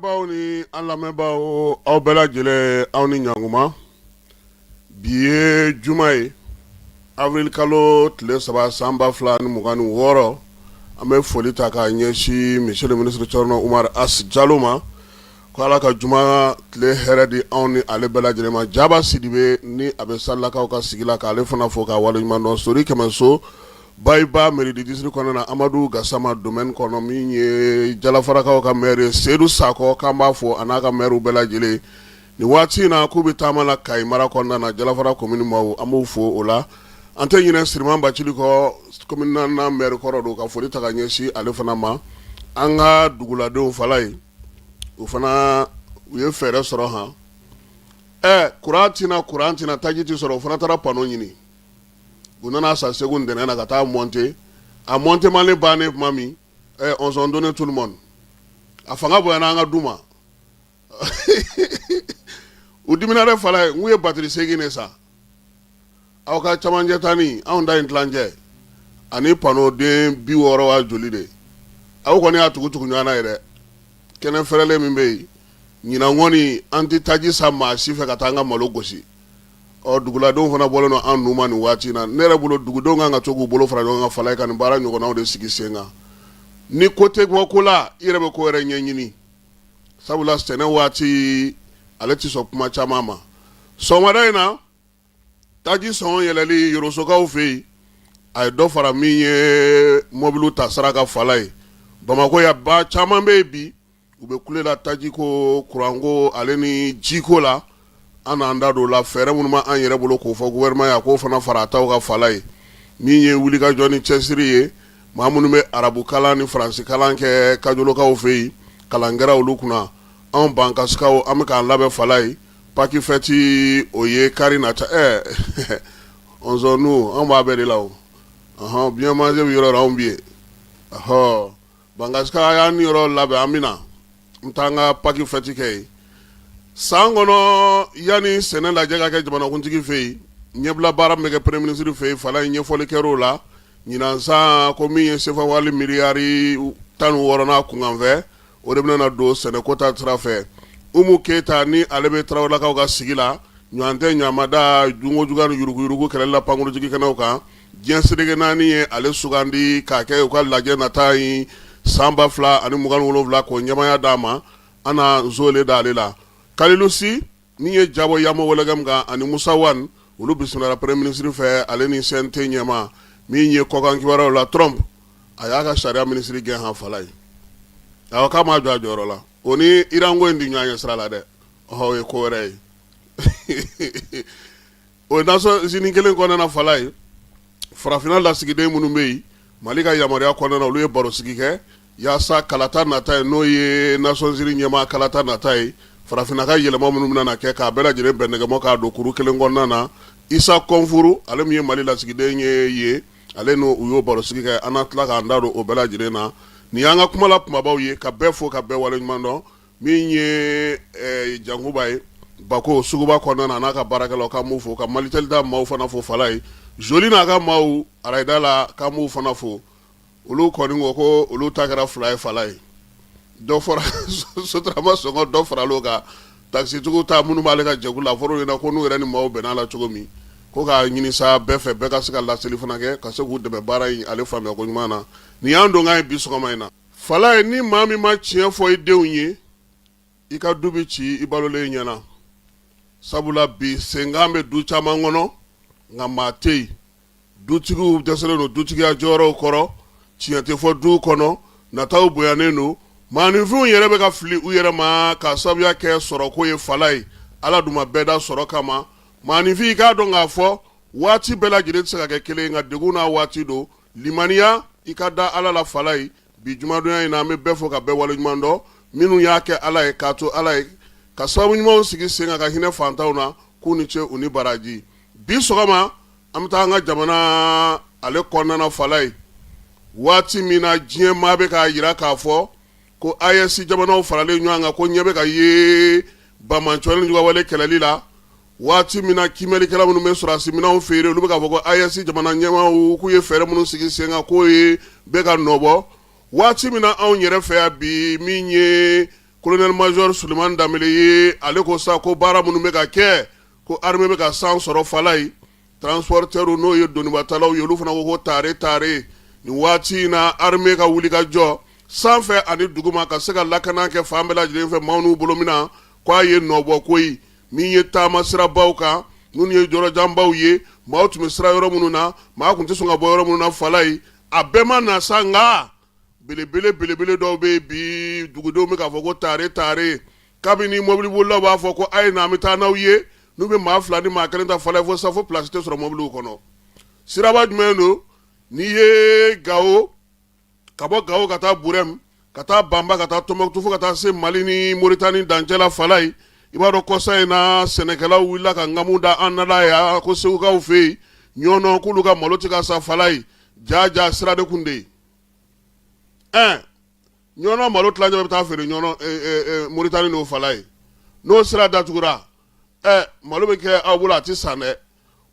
filɛbaw ni an lamɛnbaaw, aw bɛɛ lajɛlen, aw ni ɲankuma. Bi ye juma ye, avril kalo tile 3, san 2026. An bɛ foli ta k'a ɲɛsin monsieur le ministre Thierno Oumar As Jalo ma, ko Ala ka juma tile hɛrɛ di anw ni ale bɛɛ lajɛlen ma. Jaba Sidibe ni a bɛ Salilakaw ka sigi la, k'ale fana fo k'a waleɲuman dɔn. Sori Kɛmɛso Bayiba mairie du district kɔnɔna na, Amadu Gasama domaine kɔnɔ, min ye Jalafarakaw ka maire ye, Seyidu Sakɔ, k'an b'a fo a n'a ka maire bɛɛ lajɛlen nin waati in na, k'u bɛ taama la Kayi mara kɔnɔna na. Jalafara commune maaw, an b'u fo o la. An tɛ ɲinɛ Siriman Bacili kɔ, commune naaninan maire kɔrɔ don, ka foli ta ka ɲɛsin ale fana ma. An ka duguladenw fala ye, u fana u ye fɛɛrɛ sɔrɔ han. Ɛ kuran tɛna, kuran tɛna, taji tɛ sɔrɔ, u fana taara panneau ɲini. U nana san Segu ntɛnɛn na ka taa monter. A monter malen bannen tuma min, on a donné tout le monde. A fanga bonyana an ka du ma, u dimina dɛ. Fala ye, n'u ye batiri 8 de san, aw ka camancɛ ta ni anw ta in tilancɛ, ani panneau den 60 wa joli de. Aw kɔni y'a tugu tugu ɲɔgɔn na yɛrɛ. Kɛnɛ fɛrɛlen min bɛ yen ɲinan kɔni, an tɛ taji san maa si fɛ ka taa an ka malo gosi. Ɔ duguladenw fana bɔlen don an nu ma nin waati in na. Ne yɛrɛ bolo, dugudenw kan ka to k'u bolo fara ɲɔgɔn kan fala ye, ka nin baara ɲɔgɔnnaw de sigi sen kan. Ni ko tɛ bɔ ko la, i yɛrɛ bɛ ko yɛrɛ ɲɛɲini, sabula sɛnɛ waati ale tɛ sɔn kuma caman ma. Sɔgɔmada in na, taji sɔngɔ yɛlɛli Yorosokaw fɛ yen, a ye dɔ fara min ye mɔbiliw ta sara kan fala ye. Bamakɔ yan, ba caman bɛ yen bi, u bɛ kule la tajiko, kuranko, ale ni jiko la. An n'an da don o la, fɛɛrɛ minnu b'an yɛrɛ bolo k'o fɔ gouvernement ye, a k'o fana fara a taw kan fala ye. Min ye wulikajɔ ni cɛsiri ye, maa minnu bɛ arabukalan ni faransikalan kɛ kajolokaw fɛ yen, kalan kɛra olu kunna. Anw bankasikaw, an bɛ k'an labɛn fala ye. Pâques fête, o ye kari nata. Ɛ nu, anw b'a bɛɛ de la o. Ɔhɔn, bien manger bɛ yɔrɔ anw bi yen. Ɔhɔ, Bankasika y'an ni yɔrɔ labɛn, an bɛ na n taa an ka Pâques fête kɛ yen. San kɔnɔ, yanni sɛnɛ lajɛ ka kɛ jamanakuntigi fɛ yen, ɲɛbila baara min bɛ kɛ premier ministre fɛ yen fala ye, ɲɛfɔli kɛr'o la. Ɲinan san ko min ye sefa wari miliyari 16 n'a kunkanfɛ, o de bɛna don sɛnɛko ta sira fɛ. Umu Keyita ni ale bɛ Tarawelelakaw ka sigi la, ɲɔgɔn tɛ ɲamada jungo juguya ni yuruguyurugu kɛlɛli la pankurunjigi kɛnɛw kan, diɲɛ seleke naani ye ale sugandi k'a kɛ u ka lajɛ nata in san 2027, k'o ɲɛmaaya d'a ma. An na nzole da ale la. Kalilu Si min ye jabɔ Yamo Wɛlɛgɛm kan, ani Musa Wan, olu bisimilala premier ministre fɛ, ale ni CNT ɲɛmaa. Min ye kɔkan kibaruyaw la, Trump a y'a ka sariya minisiri gɛn han fala ye. Awɔ, k'a m'a jɔ a jɔyɔrɔ la. O ni Iran ko in tɛ ɲɔgɔn ɲɛ sira la dɛ. Ɔhɔ, o ye ko wɛrɛ ye. O Nations Unies kelen kɔnɔna fala ye, farafinna lasigiden minnu bɛ yen, Mali ka yamaruya kɔnɔna na, olu ye barosigi kɛ yaasa kalata nata ye, n'o ye Nations Unies ɲɛmaa kalata nata ye, farafinna ka yɛlɛma minnu bɛna kɛ, k'a bɛɛ lajɛlen bɛn nɛgɛmɔ k'a don kuru kelen kɔnɔna na. Isa Kɔnfuru, ale min ye Mali lasigiden ye yen, ale n'u y'o barosigi kɛ. An na tila k'an da don o bɛɛ lajɛlen na. Nin y'an ka kuma la kumabaw ye, ka bɛɛ fo ka bɛɛ waleɲuman dɔn. Min ye Jankuba ye Bako suguba kɔnɔna na, n'a ka baarakɛlaw, k'an b'u fo, ka Malitel da maaw fana fo fala ye. Joli n'a ka maaw arayida la, k'an b'u fana fo. Olu kɔni ko ko olu ta kɛra 2 ye fala ye. Dɔ fɔra Sotrama sɔngɔ, dɔ faral'o kan. Takisitigiw ta minnu b'ale ka jɛkulu la, a fɔra olu ɲɛna ko n'u yɛrɛ ni maaw bɛnna la cogo min, ko k'a ɲini sa bɛɛ fɛ, bɛɛ ka se ka laseli fana kɛ, ka se k'u dɛmɛ baara in ale faamuya ko ɲuman na. Nin y'an donkan ye bi sɔgɔma in na fala ye. Ni maa min ma tiɲɛ fɔ i denw ye, i ka du bɛ ci i balolen ɲɛna, sabula bi senkan bɛ du caman kɔnɔ, nka maa tɛ yen. Dutigiw dɛsɛlen don dutigiya jɔyɔrɔw kɔrɔ, tiɲɛ tɛ fɔ du kɔnɔ, nataw bonyanen don, maaninfinw yɛrɛ bɛ ka fili u yɛrɛ ma k'a sababuya kɛ sɔrɔko ye fala ye. Ala dun ma bɛɛ da sɔrɔ kama. Maaninfin, i k'a dɔn k'a fɔ waati bɛɛ lajɛlen tɛ se ka kɛ kelen, nka degun n'a waati don. Limaniya, i ka da Ala la fala ye. Bi jumadonya in na, an bɛ bɛɛ fo ka bɛɛ waleɲuman dɔn, minnu y'a kɛ Ala ye, k'a to Ala ye, ka sababu ɲumanw sigi sen kan, ka hinɛ fantanw na, k'u ni ce, u ni baraji. Bi sɔgɔma, an bɛ taa an ka jamana ale kɔnɔna fala ye, waati min na diɲɛ maa bɛ k'a jira k'a fɔ ko AES jamanaw faralen ɲɔgɔn kan, ko ɲɛ bɛ ka ye banbaanciwale juguyawale kɛlɛli la, waati min na kiimɛlikɛla minnu bɛ sɔrɔdasi minɛnw feere, olu bɛ k'a fɔ ko AES jamana ɲɛmaaw k'u ye fɛɛrɛ minnu sigi sen kan, k'o ye bɛ ka nɔbɔ, waati min na anw yɛrɛ fɛ yan bi, min ye Colonel major Sulemani Danbele ye, ale ko sa ko baara minnu bɛ ka kɛ, ko armée bɛ ka san sɔrɔ Falayi. Transporteur, n'o ye donibatalaw ye, olu fana ko ko tare tare nin waati in na, armée ka wuli ka jɔ sanfɛ ani duguma ka se ka lakana kɛ fan bɛɛ lajɛlen fɛ, maaw n'u bolo minɛn, ko a ye nɔbɔ koyi. Min ye taama sirabaw kan, minnu ye yɔrɔjanbaw ye, maaw tun bɛ siran yɔrɔ minnu na, maa tun tɛ sɔn ka bɔ yɔrɔ minnu na Falayi, a bɛɛ ma na sa, nka belebele belebele dɔw bɛ yen bi, dugudenw bɛ k'a fɔ ko tare tare. Kabini mɔbilibolilaw b'a fɔ ko a ye na, an bɛ taa n'aw ye, n'u bɛ maa fila ni maa kelen ta Falayi, fo sa fo place tɛ sɔrɔ mɔbiliw kɔnɔ. Siraba jumɛn don? N'i ye Gawo, ka bɔ Gawo ka taa Burɛmu, ka taa Banba, ka taa Tɔnbɔkutu, fo ka taa se Mali ni Moritani dancɛ la Falayi. I b'a dɔn, kɔsa in na, sɛnɛkɛlaw wulila ka nkamu da an nala yan ko Segukaw fɛ yen Ɲɔnɔ, k'olu ka malo tɛ ka san Falayi. Ja ja, sira de kun de yen. Ɲɔnɔ malo tilancɛ bɛ taa feere Ɲɔnɔ, Moritani n'o Falayi. N'o sira datugura, malo bɛ kɛ aw bolo, a tɛ san dɛ.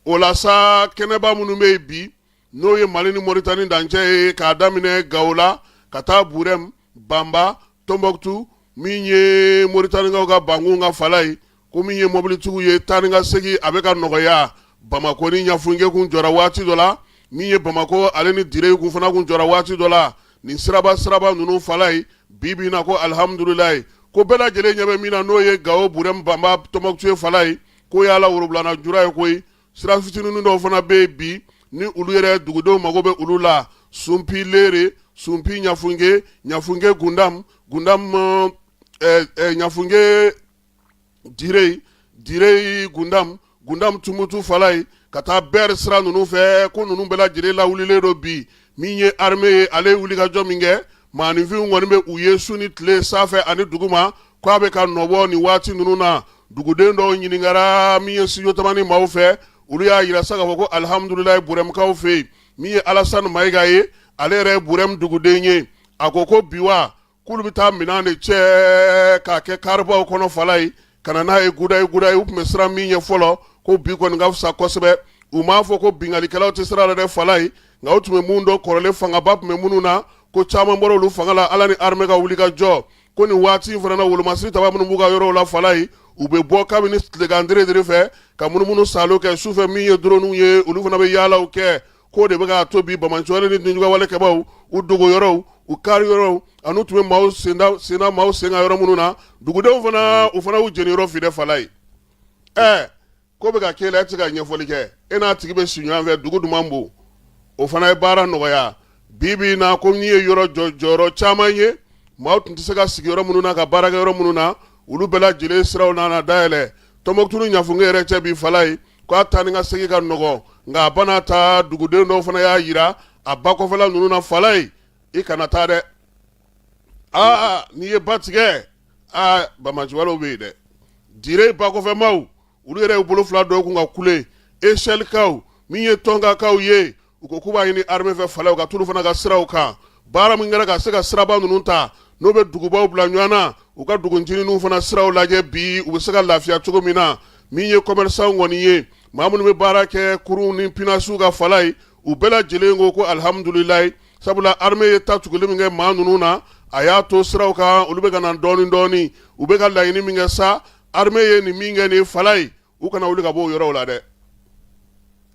O la sa, kɛnɛba minnu bɛ yen bi, n'o ye Mali ni Moritani dancɛ ye, k'a daminɛ Gawo la ka taa Burɛmu, Banba, Tɔnbɔkutu, min ye Moritanikaw ka bankun ka Falayi, ko min ye mɔbilitigiw ye, taa ni ka segin a bɛ ka nɔgɔya. Bamakɔ ni Ɲafunke kun jɔra waati dɔ la, min ye Bamakɔ ale ni Dire kun fana kun jɔra waati dɔ la. Nin siraba siraba ninnu Falayi, bi bi na, ko alihamudulilayi, ko bɛɛ lajɛlen ɲɛ bɛ min na, n'o ye Gawo, Burɛmu, Banba, Tɔnbɔkutu ye Falayi, k'o y'a la worobilana jura ye koyi. Sira fitinin dɔw fana bɛ yen bi, ni olu yɛrɛ dugudenw mago bɛ olu la, Sunpi Lere, Sunpi Ɲafunke, Ɲafunke Gundam, Gundam Ɲafunke Dire, Dire Gundam, Gundam Tumutu Falayi, ka taa Bɛri sira ninnu fɛ, ko ninnu bɛɛ lajɛlen lawulilen don bi. Min ye armée ye, ale ye wulikajɔ min kɛ, maaninfinw kɔni bɛ u ye su ni tile, sanfɛ ani duguma, k'a bɛ ka nɔbɔ nin waati ninnu na. Duguden dɔw ɲininkara min ye Studio Tamani maaw fɛ, olu y'a jira sa k'a fɔ ko alihamudulilayi Burɛmukaw fɛ yen. Min ye Alasani Mayiga ye, ale yɛrɛ ye Burɛmu duguden ye, a ko ko bi wa, k'olu bɛ taa minɛn de cɛ k'a kɛ karibaw kɔnɔ Falayi, ka na n'a ye gudayi gudayi. U tun bɛ siran min ɲɛ fɔlɔ, ko bi kɔni ka fisa kosɛbɛ. U m'a fɔ ko binkannikɛlaw tɛ sira la dɛ Falayi, nka u tun bɛ mun dɔn kɔrɔlen, fangaba tun bɛ minnu na, ko caman bɔra olu fanga la, Ala ni armée ka wuli ka jɔ. Ko nin waati in fana na, wolomasiri taba minnu b'u ka yɔrɔw la Falayi, u bɛ bɔ kabini tilegan deredere fɛ ka munumunu saalo kɛ sufɛ. Min ye drone ye, olu fana bɛ yaalaw kɛ, k'o de bɛ k'a to bi banbaanciwale ni nijuguyawale kɛbaaw, u dogo yɔrɔw, u kari yɔrɔw, ani tun bɛ maaw senda senna, maaw sen kan yɔrɔ minnu na, dugudenw fana, u fana y'u jeniyɔrɔ fin dɛ Falayi. Ko bɛ ka k'e la, e tɛ se ka ɲɛfɔli kɛ, e n'a tigi bɛ si ɲɔgɔn fɛ, dugu duman bon, o fana ye baara nɔgɔya. Bi bi in na, ko n'i ye yɔrɔ jɔ, jɔyɔrɔ caman ye, maaw tun tɛ se ka sigi yɔrɔ minnu na, ka baara kɛ yɔrɔ minnu na, olu bɛɛ lajɛlen siraw nana dayɛlɛ. Tɔnbɔkutu ni Ɲafunke yɛrɛ cɛ bi Falayi, k'a taa ni ka segin ka nɔgɔn. Nka a bana ta, duguden dɔw fana y'a jira a ba kɔfɛla ninnu na Falayi, i kana taa dɛ. Aa, n'i ye ba tigɛ, aa, banbaanciwalew bɛ yen dɛ. Dire ba kɔfɛmaw, olu yɛrɛ y'u bolo fila dɔw kun ka kule. Echelkaw, min ye Tɔnkakaw ye, u ko k'u b'a ɲini armée fɛ Falayi, u ka t'olu fana ka siraw kan. Baara min kɛra ka se ka siraba ninnu ta, n'o bɛ dugubaw bila ɲɔgɔn na, u ka dugu ncininw fana siraw lajɛ bi, u bɛ se ka lafiya cogo min na. Min ye commerçant kɔni ye, maa minnu bɛ baara kɛ kurun ni pinasiw ka Falayi, u bɛɛ lajɛlen ko ko alihamudulilayi, sabula armée ye ta tuguli min kɛ maa ninnu na, a y'a to siraw kan, olu bɛ ka na dɔɔnin dɔɔnin. U bɛ ka laɲini min kɛ sa, armée ye nin min kɛ nin Falayi, u kana wuli ka bɔ o yɔrɔw la dɛ.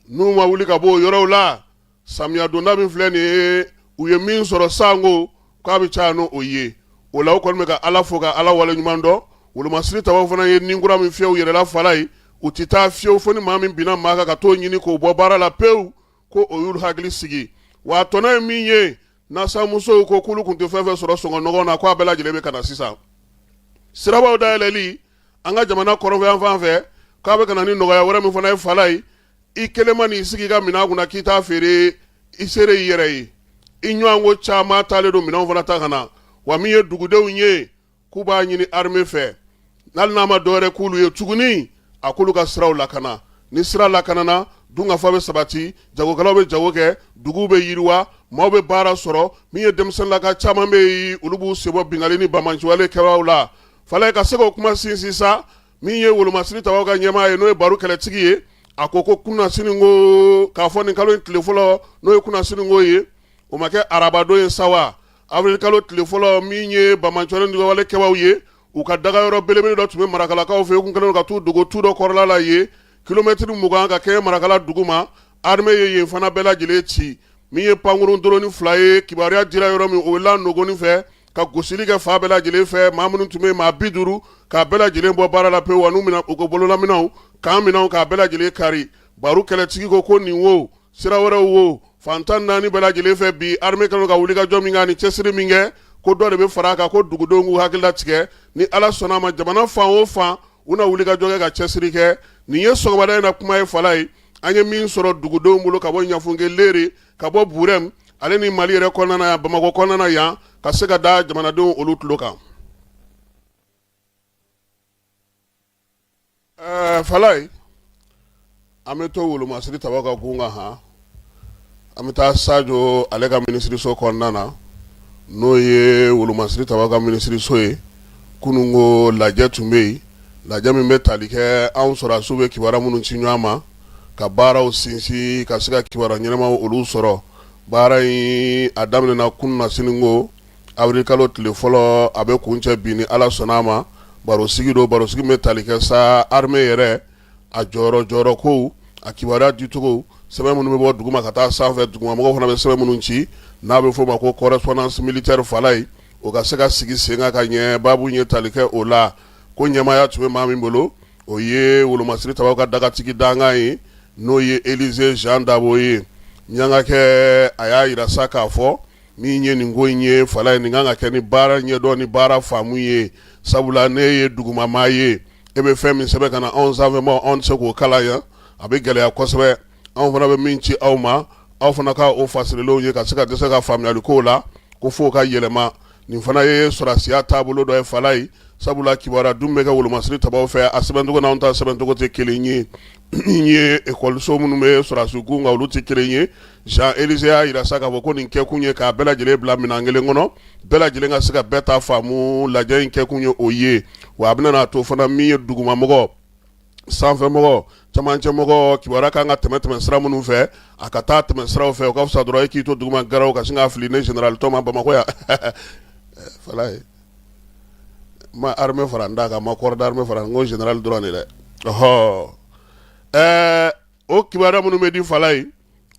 N'u ma wuli ka bɔ o yɔrɔw la, samiya donda min filɛ nin ye, u ye min sɔrɔ sanko k'a bɛ caya n'o ye. O la, u kɔni bɛ ka Ala fo ka Ala wale ɲuman dɔn. Wolomasiri tabaw fana ye nin kura min fiyɛ u yɛrɛ la Falayi, u tɛ taa fiyewu fo ni maa min binna maa kan ka t'o ɲini k'o bɔ baara la pewu, ko o y'olu hakili sigi. Wa a tɔnɔ ye min ye, nasamusow ko k'olu tun tɛ fɛn fɛn sɔrɔ sɔngɔ nɔgɔ na, k'a bɛɛ lajɛlen bɛ ka na sisan. Sirabaw dayɛlɛli an ka jamana kɔrɔnfɛ fan fɛ, k'a bɛ ka na ni nɔgɔya wɛrɛ min fana ye Falayi, i kelen ma n'i sigi i ka minɛn kunna k'i t'a feere, i sere i yɛrɛ ye, i ɲɔgɔnko caman taalen don minɛnw fana ta ka na. Wa min ye dugudenw ye, k'u b'a ɲini armée fɛ, hali n'a ma dɔwɛrɛ k'olu ye tuguni, a k'olu ka siraw lakana. Ni sira lakanana, dunkafa bɛ sabati, jagokɛlaw bɛ jago kɛ, duguw bɛ yiriwa, maaw bɛ baara sɔrɔ. Min ye denmisɛnninlaka caman bɛ yen, olu b'u sen bɔ binkanni ni banbaanciwale kɛbaaw la Falayi. Ka se k'o kuma sinsin sa, min ye wolomasiri tabaw ka ɲɛmaa ye, n'o ye Baru Kɛlɛtigi ye, a ko ko kunasini ko k'a fɔ nin kalo in tile fɔlɔ, n'o ye kunasini ko ye, o ma kɛ arabadon ye sa wa, avril kalo tile fɔlɔ, min ye banbaanciwale ni wale kɛbaaw ye, U ka dagayɔrɔ belebele dɔ tun bɛ marakalakaw fɛ, u kun kɛlen don ka t'u dogo tu dɔ kɔrɔla la yen, kilomɛtiri 20 ka kɛɲɛ Marakala dugu ma. Armée ye yen fana bɛɛ lajɛlen ci. Min ye pankurun drone 2 ye, kibaruya dira yɔrɔ min, o wulila nogoni fɛ ka gosili kɛ fan bɛɛ lajɛlen fɛ. Maa minnu tun bɛ maa 50, k'a bɛɛ lajɛlen bɔ baara la pewu, wa n'u minɛ u ka bololaminɛw, kan minɛnw, k'a bɛɛ lajɛlen kari. Baru kɛlɛtigi ko nin wo, sira wɛrɛw wo, fan 14 bɛɛ lajɛlen fɛ bi, armée kɛlen ka wulikajɔ min kɛ ni cɛsiri min kɛ, ko dɔ de bɛ fara a kan, ko dugudenw k'u hakili latigɛ. Ni Ala sɔnna a ma, jamana fan o fan, u na wulikajɔ kɛ ka cɛsiri kɛ. Nin ye sɔgɔmada in na kuma ye Falaye, an ye min sɔrɔ dugudenw bolo ka bɔ Ɲafunke, Lere, ka bɔ Burɛm, ale ni Mali yɛrɛ kɔnɔna yan, Bamakɔ kɔnɔna yan, ka se ka da jamanadenw olu tulo kan. Falaye, an bɛ to wolomasiri taba ka gun kan han. An bɛ taa Sajo ale ka minisiriso kɔnɔna na, n'o ye wolomasiri taba ka minisiriso ye. Kunun ko lajɛ tun bɛ yen, lajɛ min bɛ tali kɛ anw sɔrɔdasiw bɛ kibaruya minnu ci ɲɔgɔn ma ka baaraw sinsin, ka se ka kibaruya ɲɛnamaw olu sɔrɔ. Baara in a daminɛna kunun na sini ko avril kalo tile fɔlɔ, a bɛ kuncɛ bi ni Ala sɔnna a ma. Barosigi don, barosigi bɛ tali kɛ sa armée yɛrɛ a jɔyɔrɔ kow, a kibaruya dicogo, sɛbɛn minnu bɛ bɔ duguma ka taa sanfɛ, dugumamɔgɔw fana bɛ sɛbɛn minnu ci, n'a bɛ f'o ma ko correspondance militaire Falaye, o ka se ka sigi sen kan ka ɲɛ. Baabu ye tali kɛ o la. Ko ɲɛmaaya tun bɛ maa min bolo, o ye wolomasiri tabaw ka dagatigi dankan ye, n'o ye Élisée Jean Dabo ye. Ɲangakɛ a y'a jira sa k'a fɔ min ye nin ko in ye Falaye, nin kan ka kɛ ni baara ɲɛdɔn ni baara faamu ye, sabula ne ye dugumamaa ye, e bɛ fɛn min sɛbɛn ka na anw sanfɛmaaw, anw tɛ se k'o kalan yan, a bɛ gɛlɛya kosɛbɛ. Anw fana bɛ min ci aw ma, aw fana ka o fasirilenw ye ka se ka dɛsɛ ka faamuyali kow la, ko f'o ka yɛlɛma. Nin fana ye sɔrɔdasiya taabolo dɔ ye Falaye, sabula kibaruya dun bɛ kɛ wolomasiri tabaw fɛ, a sɛbɛncogo n'anw ta sɛbɛncogo tɛ kelen ye. Min ye ekɔliso minnu bɛ sɔrɔdasi kun kan, olu tɛ kelen ye. Jean Élisée y'a jira sa k'a fɔ ko nin kɛkun ye k'a bɛɛ lajɛlen bila minɛn kelen kɔnɔ, bɛɛ lajɛlen ka se ka bɛɛ ta faamu. Lajɛ in kɛkun ye o ye, wa a bɛna n'a to fana min ye dugumamɔgɔ, sanfɛmɔgɔ, camancɛmɔgɔ, kibaruya kan ka tɛmɛ sira minnu fɛ, a ka taa tɛmɛ siraw fɛ. O ka fisa dɔrɔn e k'i to duguma garaw ka sin k'a fili ne général tɔ ma Bamakɔ yan. Falaye, n ma armée fara n da kan, n ma corps d'armée fara, n ko général dɔrɔn de dɛ. Ɔhɔ, ɛɛ o kibaruya minnu bɛ di Falaye,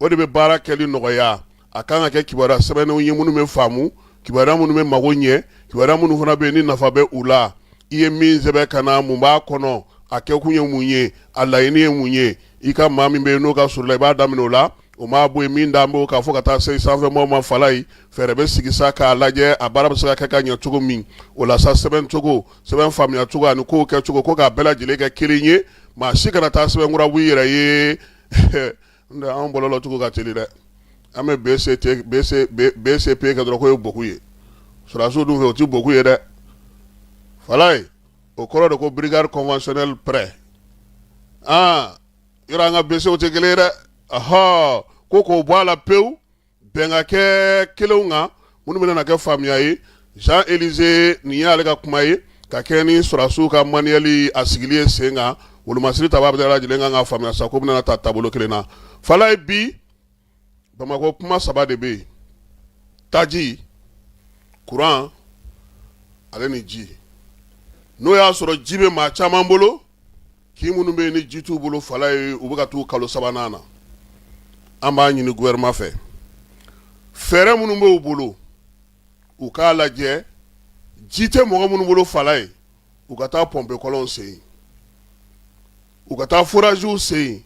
o de bɛ baara kɛli nɔgɔya. A kan ka kɛ kibaruya sɛbɛnnenw ye minnu bɛ faamu, kibaruya minnu bɛ mago ɲɛ, kibaruya minnu fana bɛ yen ni nafa bɛ u la. I ye min sɛbɛn ka na, mun b'a kɔnɔ, a kɛkun ye mun ye, a laɲini ye mun ye? I ka maa min bɛ yen n'o ka surun la, i b'a daminɛ o la. O maa bɔ yen, min dan b'o kan fo ka taa se sanfɛmɔgɔw ma Falaye, fɛɛrɛ bɛ sigi sa k'a lajɛ a baara bɛ se ka kɛ ka ɲɛ cogo min. O la sa, sɛbɛn cogo, sɛbɛn faamuya cogo ani kow kɛcogo, ko k'a bɛɛ lajɛlen kɛ kelen ye, maa si kana taa sɛbɛn kura bɔ i yɛrɛ ye. N tɛ anw bɔlɔlɔcogo ka teli dɛ. An bɛ BCT, BC, BCP kɛ dɔrɔn k'o ye boku ye. Sɔrɔdasiw dun fɛ, o tɛ boku ye dɛ Falaye, o kɔrɔ de ko brigade conventionnelle prêt. Aa, yɔrɔ an ka BCw tɛ kelen ye dɛ. Ɔhɔ, ko k'o bɔ a la pewu, bɛn ka kɛ kelenw kan minnu bɛna kɛ faamuya ye. Jean Élisée, nin y'ale ka kuma ye ka kɛ ni sɔrɔdasiw ka manuel a sigili ye sen kan. Wolomasiri tabaa bɛɛ lajɛlen kan ka faamuya sa ko bɛna taa taabolo kelen na Falaye. Bi Bamakɔ, kuma saba de bɛ yen: taji, kuran ale ni ji. N'o y'a sɔrɔ ji bɛ maa caman bolo, kin minnu bɛ yen ni ji t'u bolo Falaye, u bɛ ka t'u kalo sabanan na. An b'a ɲini gouvernement fɛ, fɛɛrɛ minnu b'u bolo, u k'a lajɛ. Ji tɛ mɔgɔ minnu bolo Falaye, u ka taa pɔnpe kɔlɔnw sen, u ka taa foraziw sen.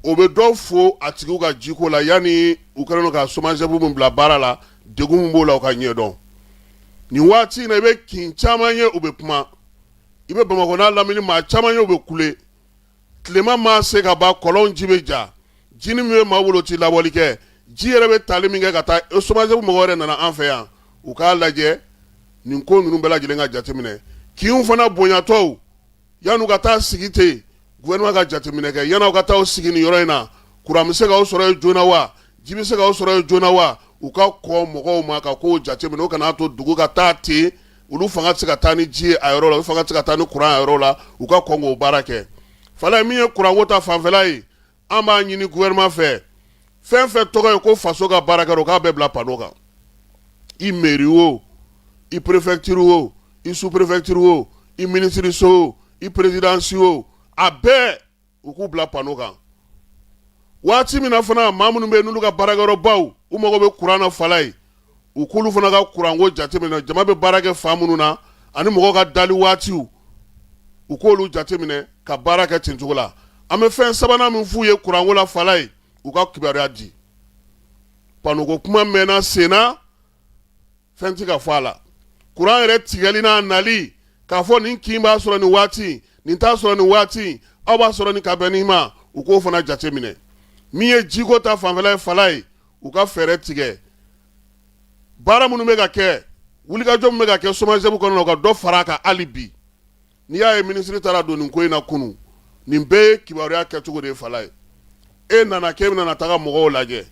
O bɛ dɔ fo a tigiw ka jiko la. Yanni u kɛlen don ka SOMAGEP min bila baara la, degun min b'o la, u ka ɲɛdɔn. Nin waati in na, i bɛ kin caman ye, u bɛ kuma. I bɛ Bamakɔ n'a lamini maa caman ye, u bɛ kule. Tilema maa se ka ban, kɔlɔn ji bɛ ja. Jinin min bɛ maa bolo ti labɔli kɛ. Ji yɛrɛ bɛ tali min kɛ ka taa, SOMAGEP mɔgɔ yɛrɛ nana an fɛ yan, u k'a lajɛ nin ko ninnu bɛɛ lajɛlen ka jateminɛ. Kinw fana bonyatɔw, yan'u ka taa sigi ten, gouvernement ka jateminɛ kɛ yan'aw ka taa sigi nin yɔrɔ in na. Kuran bɛ se k'aw sɔrɔ yen joona wa? Ji bɛ se k'aw sɔrɔ yen joona wa? U ka kɔn mɔgɔw ma ka kow jateminɛ. O kana to dugu ka taa ten, olu fanga tɛ se ka taa ni ji ye a yɔrɔ la, olu fanga tɛ se ka taa ni kuran a yɔrɔ la. U ka kɔn k'o baara kɛ Falaye. Min ye kuranko ta fanfɛla ye, an b'a ɲini gouvernement fɛ, fɛn fɛn tɔgɔ ye ko faso ka baara kɛ, o k'a bɛɛ bila panneau kan. I mairie o, i préfecture o, i sous-préfecture o, i minisiriso o, i présidence o, a bɛɛ u k'u bila panneau kan. Waati min na fana, maa minnu bɛ yen n'olu ka baarakɛyɔrɔbaw, u mago bɛ kuran na Falaye, u k'olu fana ka kuranko jateminɛ. Jama bɛ baara kɛ fan minnu na ani mɔgɔw ka dali waatiw, u k'olu jateminɛ ka baara kɛ ten cogo la. An bɛ fɛn sabanan min f'u ye kuranko la Falaye, u ka kibaruya di. Panneau ko kuma mɛnna sen na, fɛn tɛ ka fɔ a la. Kuran yɛrɛ tigɛli n'a nali, k'a fɔ nin kin b'a sɔrɔ nin waati, nin t'a sɔrɔ nin waati, aw b'a sɔrɔ nin ka bɛn nin ma, u k'o fana jateminɛ. Min ye jiko ta fanfɛla ye Falaye, u ka fɛɛrɛ tigɛ. Baara minnu bɛ ka kɛ, wulikajɔ min bɛ ka kɛ SOMAGEP kɔnɔ, u ka dɔ fara a kan hali bi. N'i y'a ye minisiri taara don nin ko in na kunun, nin bɛɛ ye kibaruya kɛcogo de ye Falaye. E nana k'e bɛna taga mɔgɔw lajɛ,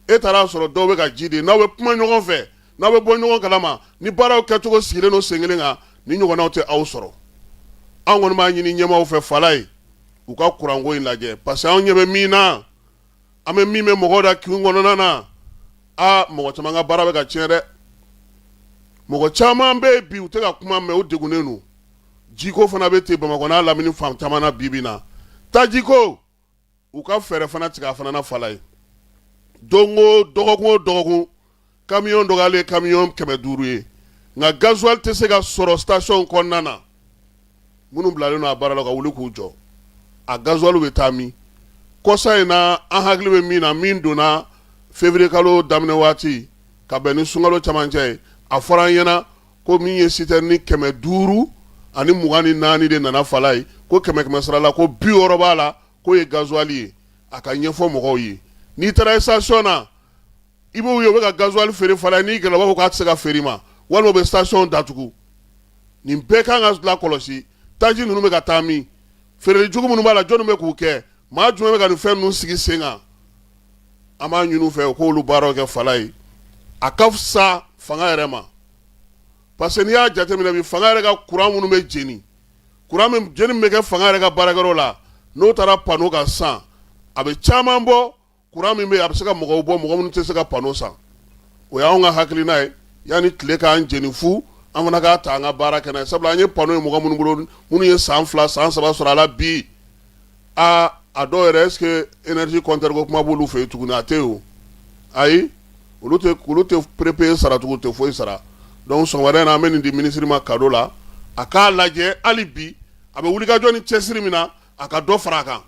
e taara sɔrɔ dɔw bɛ ka ji di. N'aw bɛ kuma ɲɔgɔn fɛ, n'aw bɛ bɔ ɲɔgɔn kalama, ni baaraw kɛcogo sigilen don sen kelen kan, ni ɲɔgɔnnaw tɛ aw sɔrɔ. Anw kɔni b'a ɲini ɲɛmaaw fɛ Falaye, u ka kuranko in lajɛ, parce que anw ɲɛ bɛ min na, an bɛ min bɛ mɔgɔw da kin kɔnɔna na, aa, mɔgɔ caman ka baara bɛ ka tiɲɛ dɛ. Mɔgɔ caman bɛ yen bi, u tɛ ka kuma mɛ, u degunnen don. Jiko fana bɛ ten Bamakɔ n'a lamini fan caman na bi bi na. Tajiko, u ka fɛɛrɛ fana tigɛ a fana na Falaye. Don o dɔgɔkun o dɔgɔkun, kamiyɔn dɔgɔyalen ye kamiyɔn 500 ye, nka gasoil tɛ se ka sɔrɔ station kɔnɔna na. Minnu bilalen don a baara la, ka wuli k'u jɔ, a gasoil bɛ taa min? Kɔsa in na, an hakili bɛ min na, min donna février kalo daminɛ waati ka bɛn ni sunkalo camancɛ ye, a fɔra an ɲɛna ko min ye citerne 524 de nana Falaye, ko kɛmɛ kɛmɛ sara la, ko 60 b'a la k'o ye gasoil ye. A ka ɲɛfɔ mɔgɔw ye. N'i taara station na, i b'u ye u bɛ ka gasoil feere Falaye, n'i gɛrɛ, u b'a fɔ k'a tɛ se ka feere i ma, walima u bɛ station datugu. Nin bɛɛ kan ka lakɔlɔsi. Taji ninnu bɛ ka taa min? Feereli jugu minnu b'a la, jɔnni bɛ k'u kɛ? Maa jumɛn bɛ ka nin fɛn ninnu sigi sen kan? An b'a ɲini u fɛ u k'olu baaraw kɛ Falaye. A ka fisa fanga yɛrɛ ma, parce que n'i y'a jateminɛ bi, fanga yɛrɛ ka kuran minnu bɛ jeni, kuran min jeni min bɛ kɛ fanga yɛrɛ ka baarakɛyɔrɔ la, n'o taara panneau kan sisan, a bɛ caman bɔ kuran min bɛ yen, a bɛ se ka mɔgɔw bɔ, mɔgɔ minnu tɛ se ka panneau san. O y'anw ka hakilina ye. Yanni tile k'an jeni fu, an fana k'a ta an ka baara kɛ n'a ye, sabula an ye panneau ye mɔgɔ minnu bolo, minnu ye san 2, san 3 sɔrɔ a la bi, aa, a dɔw yɛrɛ, est-ce que énergie compteur ko kuma b'olu fɛ yen tuguni? A tɛ yen o. Ayi, olu tɛ prépayé sara tugun, u tɛ foyi sara. Donc sɔgɔmada in na, an bɛ nin di minisiri ma cadeau la, a k'a lajɛ hali bi. A bɛ wulikajɔ ni cɛsiri min na, a ka dɔ fara a kan.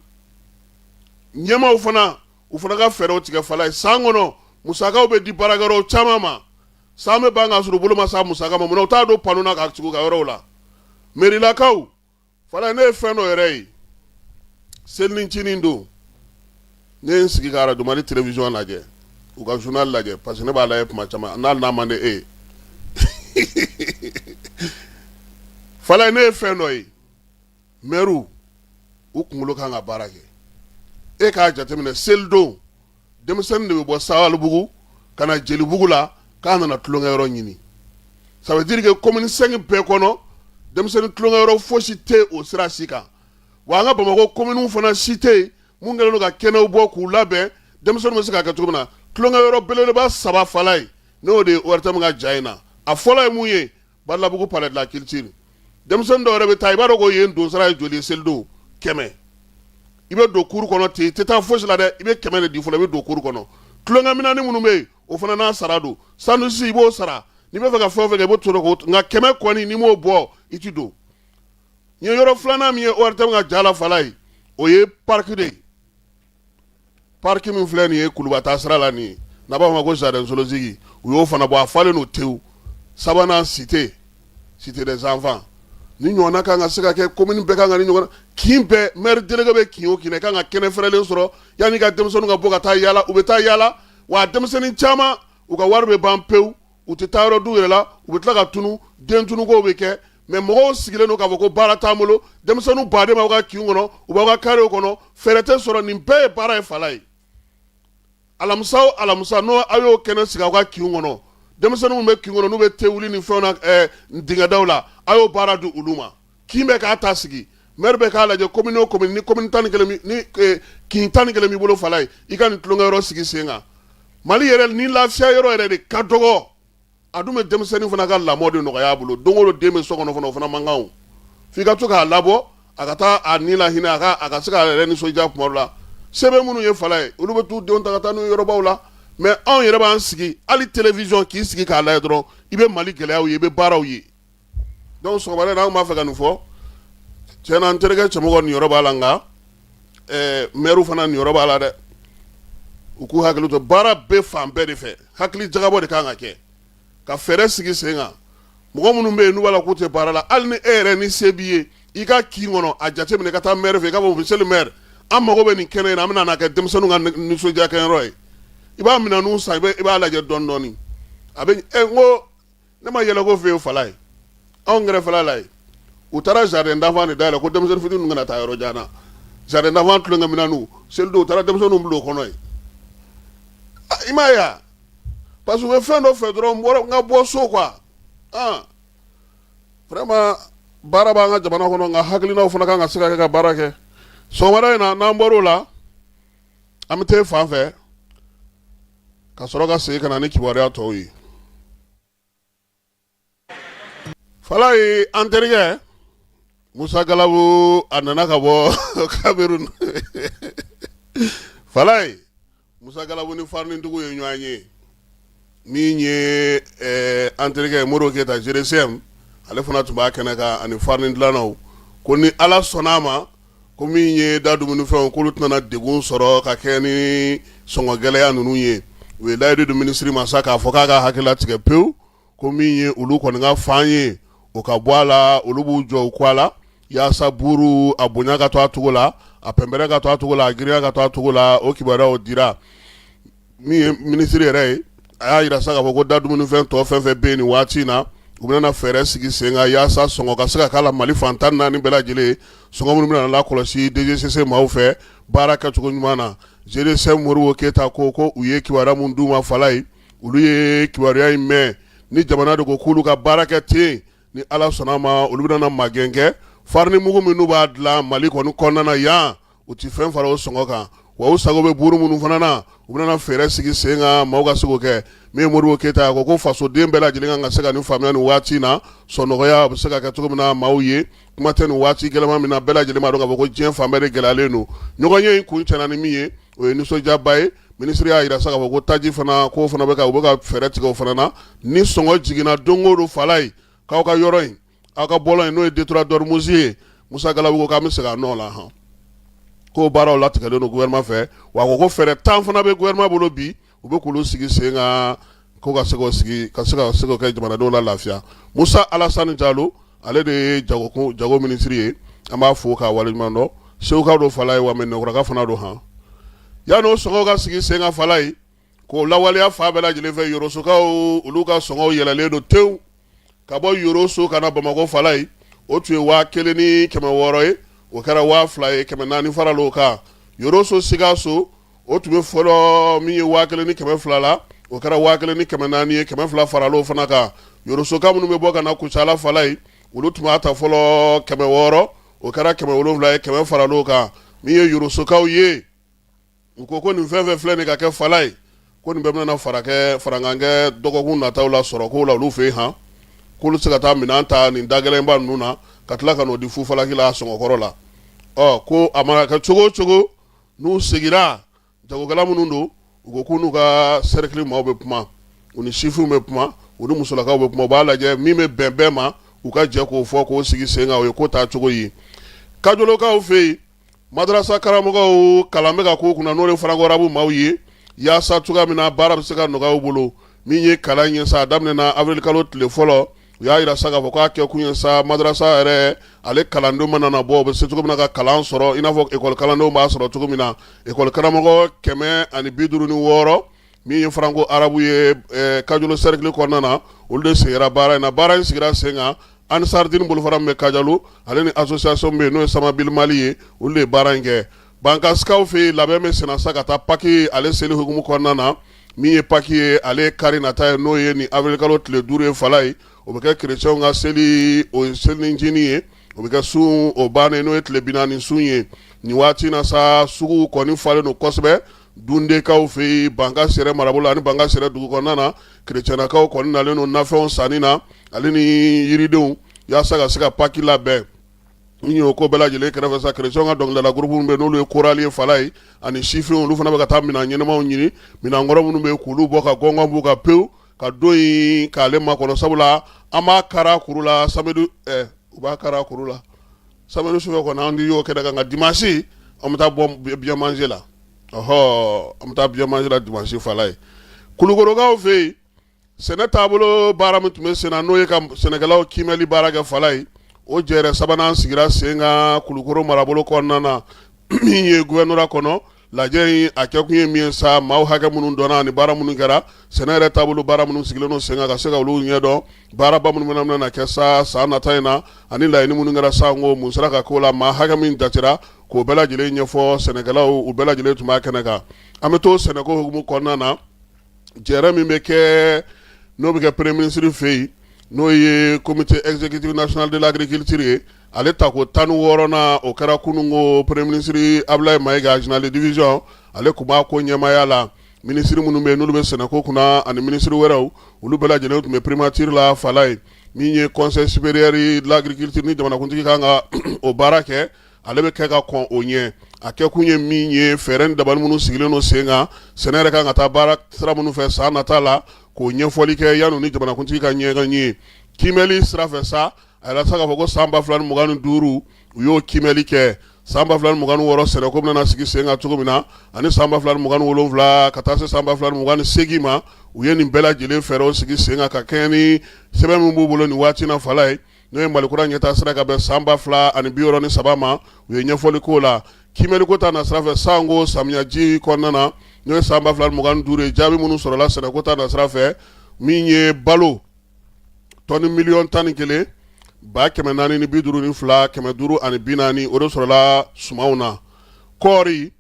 Ɲɛmaaw fana, u fana ka fɛɛrɛw tigɛ Falaye. San kɔnɔ, musakaw bɛ di baarakɛyɔrɔw caman ma, san bɛ ban k'a sɔrɔ u bolo ma s'a musaka ma. Munna u t'a don panneau na k'a sigi u ka yɔrɔw la? Mairilakaw Falaye, ne ye fɛn dɔ yɛrɛ ye selinicinin don. Ne ye n sigi ka Radio Mali télévision lajɛ, u ka journal lajɛ, parce que ne b'a lajɛ tuma caman, n'hali n'a man di e ye. Falaye, ne ye fɛn dɔ ye, maires u kunkolo kan ka baara kɛ. E k'a jateminɛ, selidon, denmisɛnnin de bɛ bɔ Sabalibugu ka na Jelibugu la k'a nana tulonkɛyɔrɔ ɲini. Ça veut dire que commune 5 bɛɛ kɔnɔ, denmisɛnnin tulonkɛyɔrɔ fosi tɛ o sira si kan. Wa an ka Bamakɔ commune fana si tɛ yen mun kɛlen don ka kɛnɛw bɔ k'u labɛn, denmisɛnninw bɛ se k'a kɛ cogo min na. Tulonkɛyɔrɔ belebeleba saba Falaye, n'o de ye ORTM ka ja in na. A fɔlɔ ye mun ye? Badalabugu palais de la culture. Denmisɛnnin dɔw yɛrɛ bɛ taa, i b'a dɔn ko yen donsara ye joli ye selidon? 100. I bɛ don cour kɔnɔ ten, i tɛ taa fosi la dɛ, i bɛ 100 de di fɔlɔ, i bɛ don cour kɔnɔ. Tulonkɛminɛni minnu bɛ yen, o fana n'a sara don. Sandwich, i b'o sara. N'i bɛ fɛ ka fɛn o fɛn kɛ, i b'o to k'o, nka 100 kɔni, n'i m'o bɔ, i ti don. N ye yɔrɔ filanan min ye ORTM ka ja la Falaye, o ye parc de ye. Parc min filɛ nin ye Kuluba taa sira la nin ye, n'a b'a fɔ ma ko jardin zoologique, u y'o fana bɔ, a falen don tewu. Sabanan, cité des enfants. Ni ɲɔgɔnna kan ka se ka kɛ commune bɛɛ kan ka ni ɲɔgɔnna kin bɛɛ, maire délégué bɛ kin o kin na, i kan ka kɛnɛ fɛrɛlen sɔrɔ yanni ka denmisɛnninw ka bɔ ka taa yaala. U bɛ taa yaala wa, denmisɛnnin caman, u ka wari bɛ ban pewu, u tɛ taa yɔrɔ du yɛrɛ la, u bɛ tila ka tunu, den tunukow bɛ kɛ. Mais mɔgɔw sigilen don k'a fɔ ko baara t'an bolo, denmisɛnninw baden b'aw ka kin kɔnɔ, u b'aw ka karew kɔnɔ, fɛɛrɛ tɛ sɔrɔ. Nin bɛɛ ye baara ye Falaye. Alamisa o alamisa, n'o aw y'o kɛnɛ sigi aw ka kin kɔnɔ, denmisɛnninw bɛ kin kɔnɔ, n'u bɛ te wuli ni fɛnw na dingɛdaw la, a y'o baara di olu ma. Kin bɛ k'a ta sigi, maire bɛ k'a lajɛ. Commune o commune, ni commune 11, ni kin 11 b'i bolo Falaye, i ka nin tulonkɛyɔrɔ sigi sen kan. Mali yɛrɛ ni lafiya yɔrɔ yɛrɛ de ka dɔgɔ. A dun bɛ denmisɛnnin fana ka lamɔ de nɔgɔya a bolo. Don o don den bɛ so kɔnɔ fana, o fana man kan o. F'i ka to k'a labɔ, a ka taa a ni lahinɛ, a ka se k'a yɛrɛ nisɔndiya tuma dɔ la. Se bɛ minnu ye fala ye, olu bɛ t'u denw ta ka taa n'u ye yɔrɔbaw la. Mais anw yɛrɛ b'an sigi, hali télévision k'i sigi k'a lajɛ dɔrɔn, i bɛ Mali gɛlɛyaw ye, i bɛ baaraw ye. Donc sɔgɔmada in na, an b'a fɛ ka nin fɔ. Tiɲɛ na, n terikɛ cɛmɔgɔ niyɔrɔ b'a la, nka maire fana niyɔrɔ b'a la dɛ. U k'u hakili to, baara bɛ fan bɛɛ de fɛ, hakili jagabɔ de kan ka kɛ ka fɛɛrɛ sigi sen kan. Mɔgɔ minnu bɛ yen n'u b'a la k'u tɛ baara la, hali ni e yɛrɛ ni se b'i ye, i ka kin kɔnɔ, a jateminɛ ka taa maire fɛ, i k'a fɔ: "Monsieur le maire, an mago bɛ nin kɛnɛ in na, an bɛna n'a kɛ denmisɛnninw ka nisɔndiya kɛyɔrɔ ye." I b'a minɛnw san, i b'a lajɛ dɔɔni dɔɔni. A bɛ n ko ne ma yɛlɛ ko fɛ yen fala ye, anw kɛrɛfɛla la ye, u taara jardin d'enfant de dayɛlɛ ko denmisɛnnin fitinin ninnu kana taa yɔrɔ jan na. Jardin d'enfant tulonkɛ minɛnw, selidon, u taara denmisɛnninw bila o kɔnɔ yen. I m'a ye wa? Parce que u bɛ fɛn dɔ fɛ dɔrɔn, n bɔra n ka bɔ so quoi. Ah, vraiment, baara b'an ka jamana kɔnɔ, nka hakilinaw fana kan ka se ka kɛ ka baara kɛ. Sɔgɔmada in na, n'an bɔr'o la, an bɛ taa fan fɛ ka sɔrɔ ka segin ka na ni kibaruya tɔw ye. Falaye, an terikɛ Musa Galabu, a nana ka bɔ Cameroun. Falaye, Musa Galabu ni farinitigiw ye ɲɔgɔn ye. Min ye an terikɛ Modibo Keyita GDCM, ale fana tun b'a kɛnɛ kan ani farini dilannaw, ko ni Ala sɔnna a ma, ko min ye da dumunifɛnw, k'olu tɛna degun sɔrɔ ka kɛ ni sɔngɔ gɛlɛya ninnu ye. U ye layidu di minisiri ma sa k'a fɔ k'a ka hakili latigɛ pewu, ko min ye olu kɔni ka fan ye, o ka bɔ a la. Olu b'u jɔ u kɔ a la yaasa buru a bonya ka to a cogo la, a pɛnpɛrɛ ka to a cogo la, a girinya ka to a cogo la. O kibaruyaw dira. Min ye minisiri yɛrɛ ye, a y'a jira sa k'a fɔ ko da dumunifɛn tɔ fɛn fɛn bɛ yen nin waati in na, u bɛna fɛɛrɛ sigi sen kan yaasa sɔngɔ ka se ka k'a la Mali fan 14 bɛɛ lajɛlen, sɔngɔ minnu bɛna lakɔlɔsi DGCC maaw fɛ baara kɛcogo ɲuman na. GDCM Modibo Keyita ko u ye kibaruya mun d'u ma Falaye, olu ye kibaruya in mɛn. Ni jamana de ko k'olu ka baara kɛ ten, ni Ala sɔnna a ma, olu bɛna magɛn kɛ. Farini mugu min n'u b'a dilan Mali kɔni kɔnɔna na yan, u ti fɛn fara o sɔngɔ kan. Wa u sago bɛ buru minnu fana na, u bɛna fɛɛrɛ sigi sen kan maaw ka se k'o kɛ. Min ye Modibo Keyita, a ko ko fasoden bɛɛ lajɛlen kan ka se ka nin faamuya nin waati in na, sɔnɔgɔya bɛ se ka kɛ cogo min na maaw ye. Kuma tɛ nin waati gɛlɛman min na, bɛɛ lajɛlen b'a dɔn k'a fɔ ko diɲɛ fan bɛɛ de gɛlɛyalen don. Ɲɔgɔnye in kuncɛna ni min ye, o ye nisɔndiyaba ye. Minisiri y'a jira sa k'a fɔ ko taji fana, k'o fana bɛ ka, u bɛ ka fɛɛrɛ tigɛ o fana na. Ni sɔngɔ jiginna don o don Falaye, k'aw ka yɔrɔ in, aw ka bɔlɔn in, n'o ye détroit d'Ormuz ye, Musa Galabu ko k'an bɛ segin a nɔ la hɔn, k'o baaraw latigɛlen don gouvernement fɛ. Wa a ko ko fɛɛrɛ 10 fana bɛ gouvernement bolo bi, u bɛ k'olu sigi sen kan ko ka se k'o sigi ka se ka se k'o kɛ jamanadenw la lafiya. Musa Alasani Jalo, ale de ye jago minisiri ye, an b'a fo k'a waleɲuman dɔn. Segukaw don Falaye, wa Mɛnɛkɔrɔka fana don han. Yanni o sɔngɔw ka sigi sen kan Falaye, k'o lawaleya fan bɛɛ lajɛlen fɛ, Yorosokaw, olu ka sɔngɔw yɛlɛlen don tewu. Ka bɔ Yoroso ka na Bamakɔ Falaye, o tun ye 1600 ye, o kɛra 2000 ye, 400 faral'o kan. Yoroso Sikaso, o tun bɛ fɔlɔ min ye 1200 la, o kɛra 1400 ye, 200 faral'o fana kan. Yorosoka minnu bɛ bɔ ka na Kucala Falaye, olu tun b'a ta fɔlɔ 600, o kɛra 700 ye, 100 faral'o kan. Min ye Yorosokaw ye, u ko ko nin fɛn fɛn filɛ nin ka kɛ Falaye, ko nin bɛɛ bɛna fara kɛ farankan kɛ dɔgɔkun nataw la sɔrɔko la olu fɛ yen han, k'olu tɛ se ka taa minɛn ta nin dagɛlɛnba ninnu na ka tila ka n'o di fufalaki la sɔngɔkɔrɔ la. Ɔ, ko a mana kɛ cogo o cogo, n'u seginna, jagokɛla minnu don, u ko k'u n'u ka cercle maaw bɛ kuma, u ni sifinw bɛ kuma, u ni musolakaw bɛ kuma, u b'a lajɛ min bɛ bɛn bɛɛ ma, u ka jɛ k'o fɔ k'o sigi sen kan. O ye ko taa cogo ye. Kajolokaw fɛ yen, madarasa karamɔgɔw, kalan bɛ ka k'u kunna, n'o ye franco-arabe maaw ye, yaasa cogoya min na baara bɛ se ka nɔgɔya u bolo. Min ye kalan ye sa, a daminɛna avril kalo tile fɔlɔ. U y'a jira sa k'a fɔ k'a kɛ kun ye sa, madarasa yɛrɛ ale kalandenw mana na bɔ, u bɛ se cogo min na ka kalan sɔrɔ i n'a fɔ ekɔli kalandenw b'a sɔrɔ cogo min na. Ekɔli karamɔgɔ 156, min ye franco arabe ye Kajolo cercle kɔnɔna na, olu de sigira baara in na. Baara in sigira sen kan, Ansardine bolofara min bɛ Kajalo, ale ni association bɛ yen, n'o ye Samabil Mali ye, olu de ye baara in kɛ. Bankasikaw fɛ yen, labɛn bɛ senna sa ka taa Pâques ale seli hukumu kɔnɔna na. Min ye Pâques ye, ale ye kari nata ye, n'o ye nin avril kalo tile 5 ye Falaye, o bɛ kɛ kerecɛnw ka seli, o ye selincinin ye, o bɛ kɛ sun o bannen, n'o ye tile 40 sun ye. Nin waati na sa, sugu kɔni falen don kosɛbɛ. Dundekaw fɛ yen Bankasɛrɛ marabolo ani Bankasɛrɛ dugu kɔnɔna na, kerecɛnnakaw kɔni nalen don nafɛnw sanni na ale ni yiridenw yaasa ka se ka Pâques labɛn. Min y'o ko bɛɛ lajɛlen kɛrɛfɛ sa, kerecɛnw ka dɔnkilidala groupe minnu bɛ yen n'olu ye chorale ye Falaye ani sifinw, olu fana bɛ ka taa minɛn ɲɛnamaw ɲini, minɛnkɔrɔ minnu bɛ yen k'olu bɔ ka gɔngɔn b'u kan pewu ka don in k'ale makɔnɔ, sabula an b'a kara kuru la samedi, u b'a kara kuru la samedi sufɛ kɔni an y'o kɛnɛ kan, nka dimanche an bɛ taa bɔ bien manger la, ɔhɔ, an bɛ taa bien manger la dimanche Falaye. Kulukorokaw fɛ yen, sɛnɛ taabolo baara min tun bɛ sen na, n'o ye ka sɛnɛkɛlaw kiimɛli baara kɛ Falaye, o jɛrɛ sabanan sigira sen kan Kulukoro marabolo kɔnɔna na, min ye gouvernorat kɔnɔ. Lajɛ in a kɛkun ye min ye sa, maaw hakɛ minnu dɔnna ani baara minnu kɛra, sɛnɛ yɛrɛ taabolo baara minnu sigilen don sen kan, ka se ka olu ɲɛdɔn, baaraba minnu bɛna na kɛ sa san nata in na, ani laɲini minnu kɛra sa, ko mun sera ka k'o la, maa hakɛ min jatera, k'o bɛɛ lajɛlen ɲɛfɔ sɛnɛkɛlaw, u bɛɛ lajɛlen tun b'a kɛnɛ kan. An bɛ to sɛnɛko hukumu kɔnɔna na, jɛrɛ min bɛ kɛ, n'o bɛ kɛ premier ministre fɛ yen, n'o ye comité exécutif national de l'agriculture ye, ale tako 16nan, o kɛra kununko. Premier ministre Abdoulaye Maïga, général de division, ale tun b'a ko ɲɛmaaya la. Minisiri minnu bɛ yen n'olu bɛ sɛnɛko kunna ani minisiri wɛrɛw, olu bɛɛ lajɛlen tun bɛ primature la Falaye. Min ye conseil supérieur de l'agriculture ni jamanakuntigi kan ka o baara kɛ, ale bɛ kɛ ka kɔn o ɲɛ. A kɛkun ye min ye, fɛɛrɛ ni dabali minnu sigilen don sen kan, sɛnɛ yɛrɛ kan ka taa baara sira minnu fɛ san nata la, k'o ɲɛfɔli kɛ yanni ni jamanakuntigi ka ɲɛgan ye. Kiimɛli sira fɛ sa, a yɛrɛ sa k'a fɔ ko san 2025, u y'o kiimɛli kɛ. San 2026, sɛnɛko bɛna sigi sen kan cogo min na, ani san 2027 ka taa se san 2028 ma, u ye nin bɛɛ lajɛlen fɛɛrɛw sigi sen kan ka kɛɲɛ ni sɛbɛn min b'u bolo nin waati na Falaye, n'o ye Mali kura ɲɛtaa sira ka bɛn san 2063 ma. U ye ɲɛfɔli k'o la. Kiimɛliko ta na sira fɛ, sanko samiyaji kɔnɔna na, n'o ye san 2025 ye, jaabi minnu sɔrɔla sɛnɛko ta na sira fɛ, min ye balo tɔni miliyɔn 11 ba 452 540, o de sɔrɔla sumanw na. Kɔɔri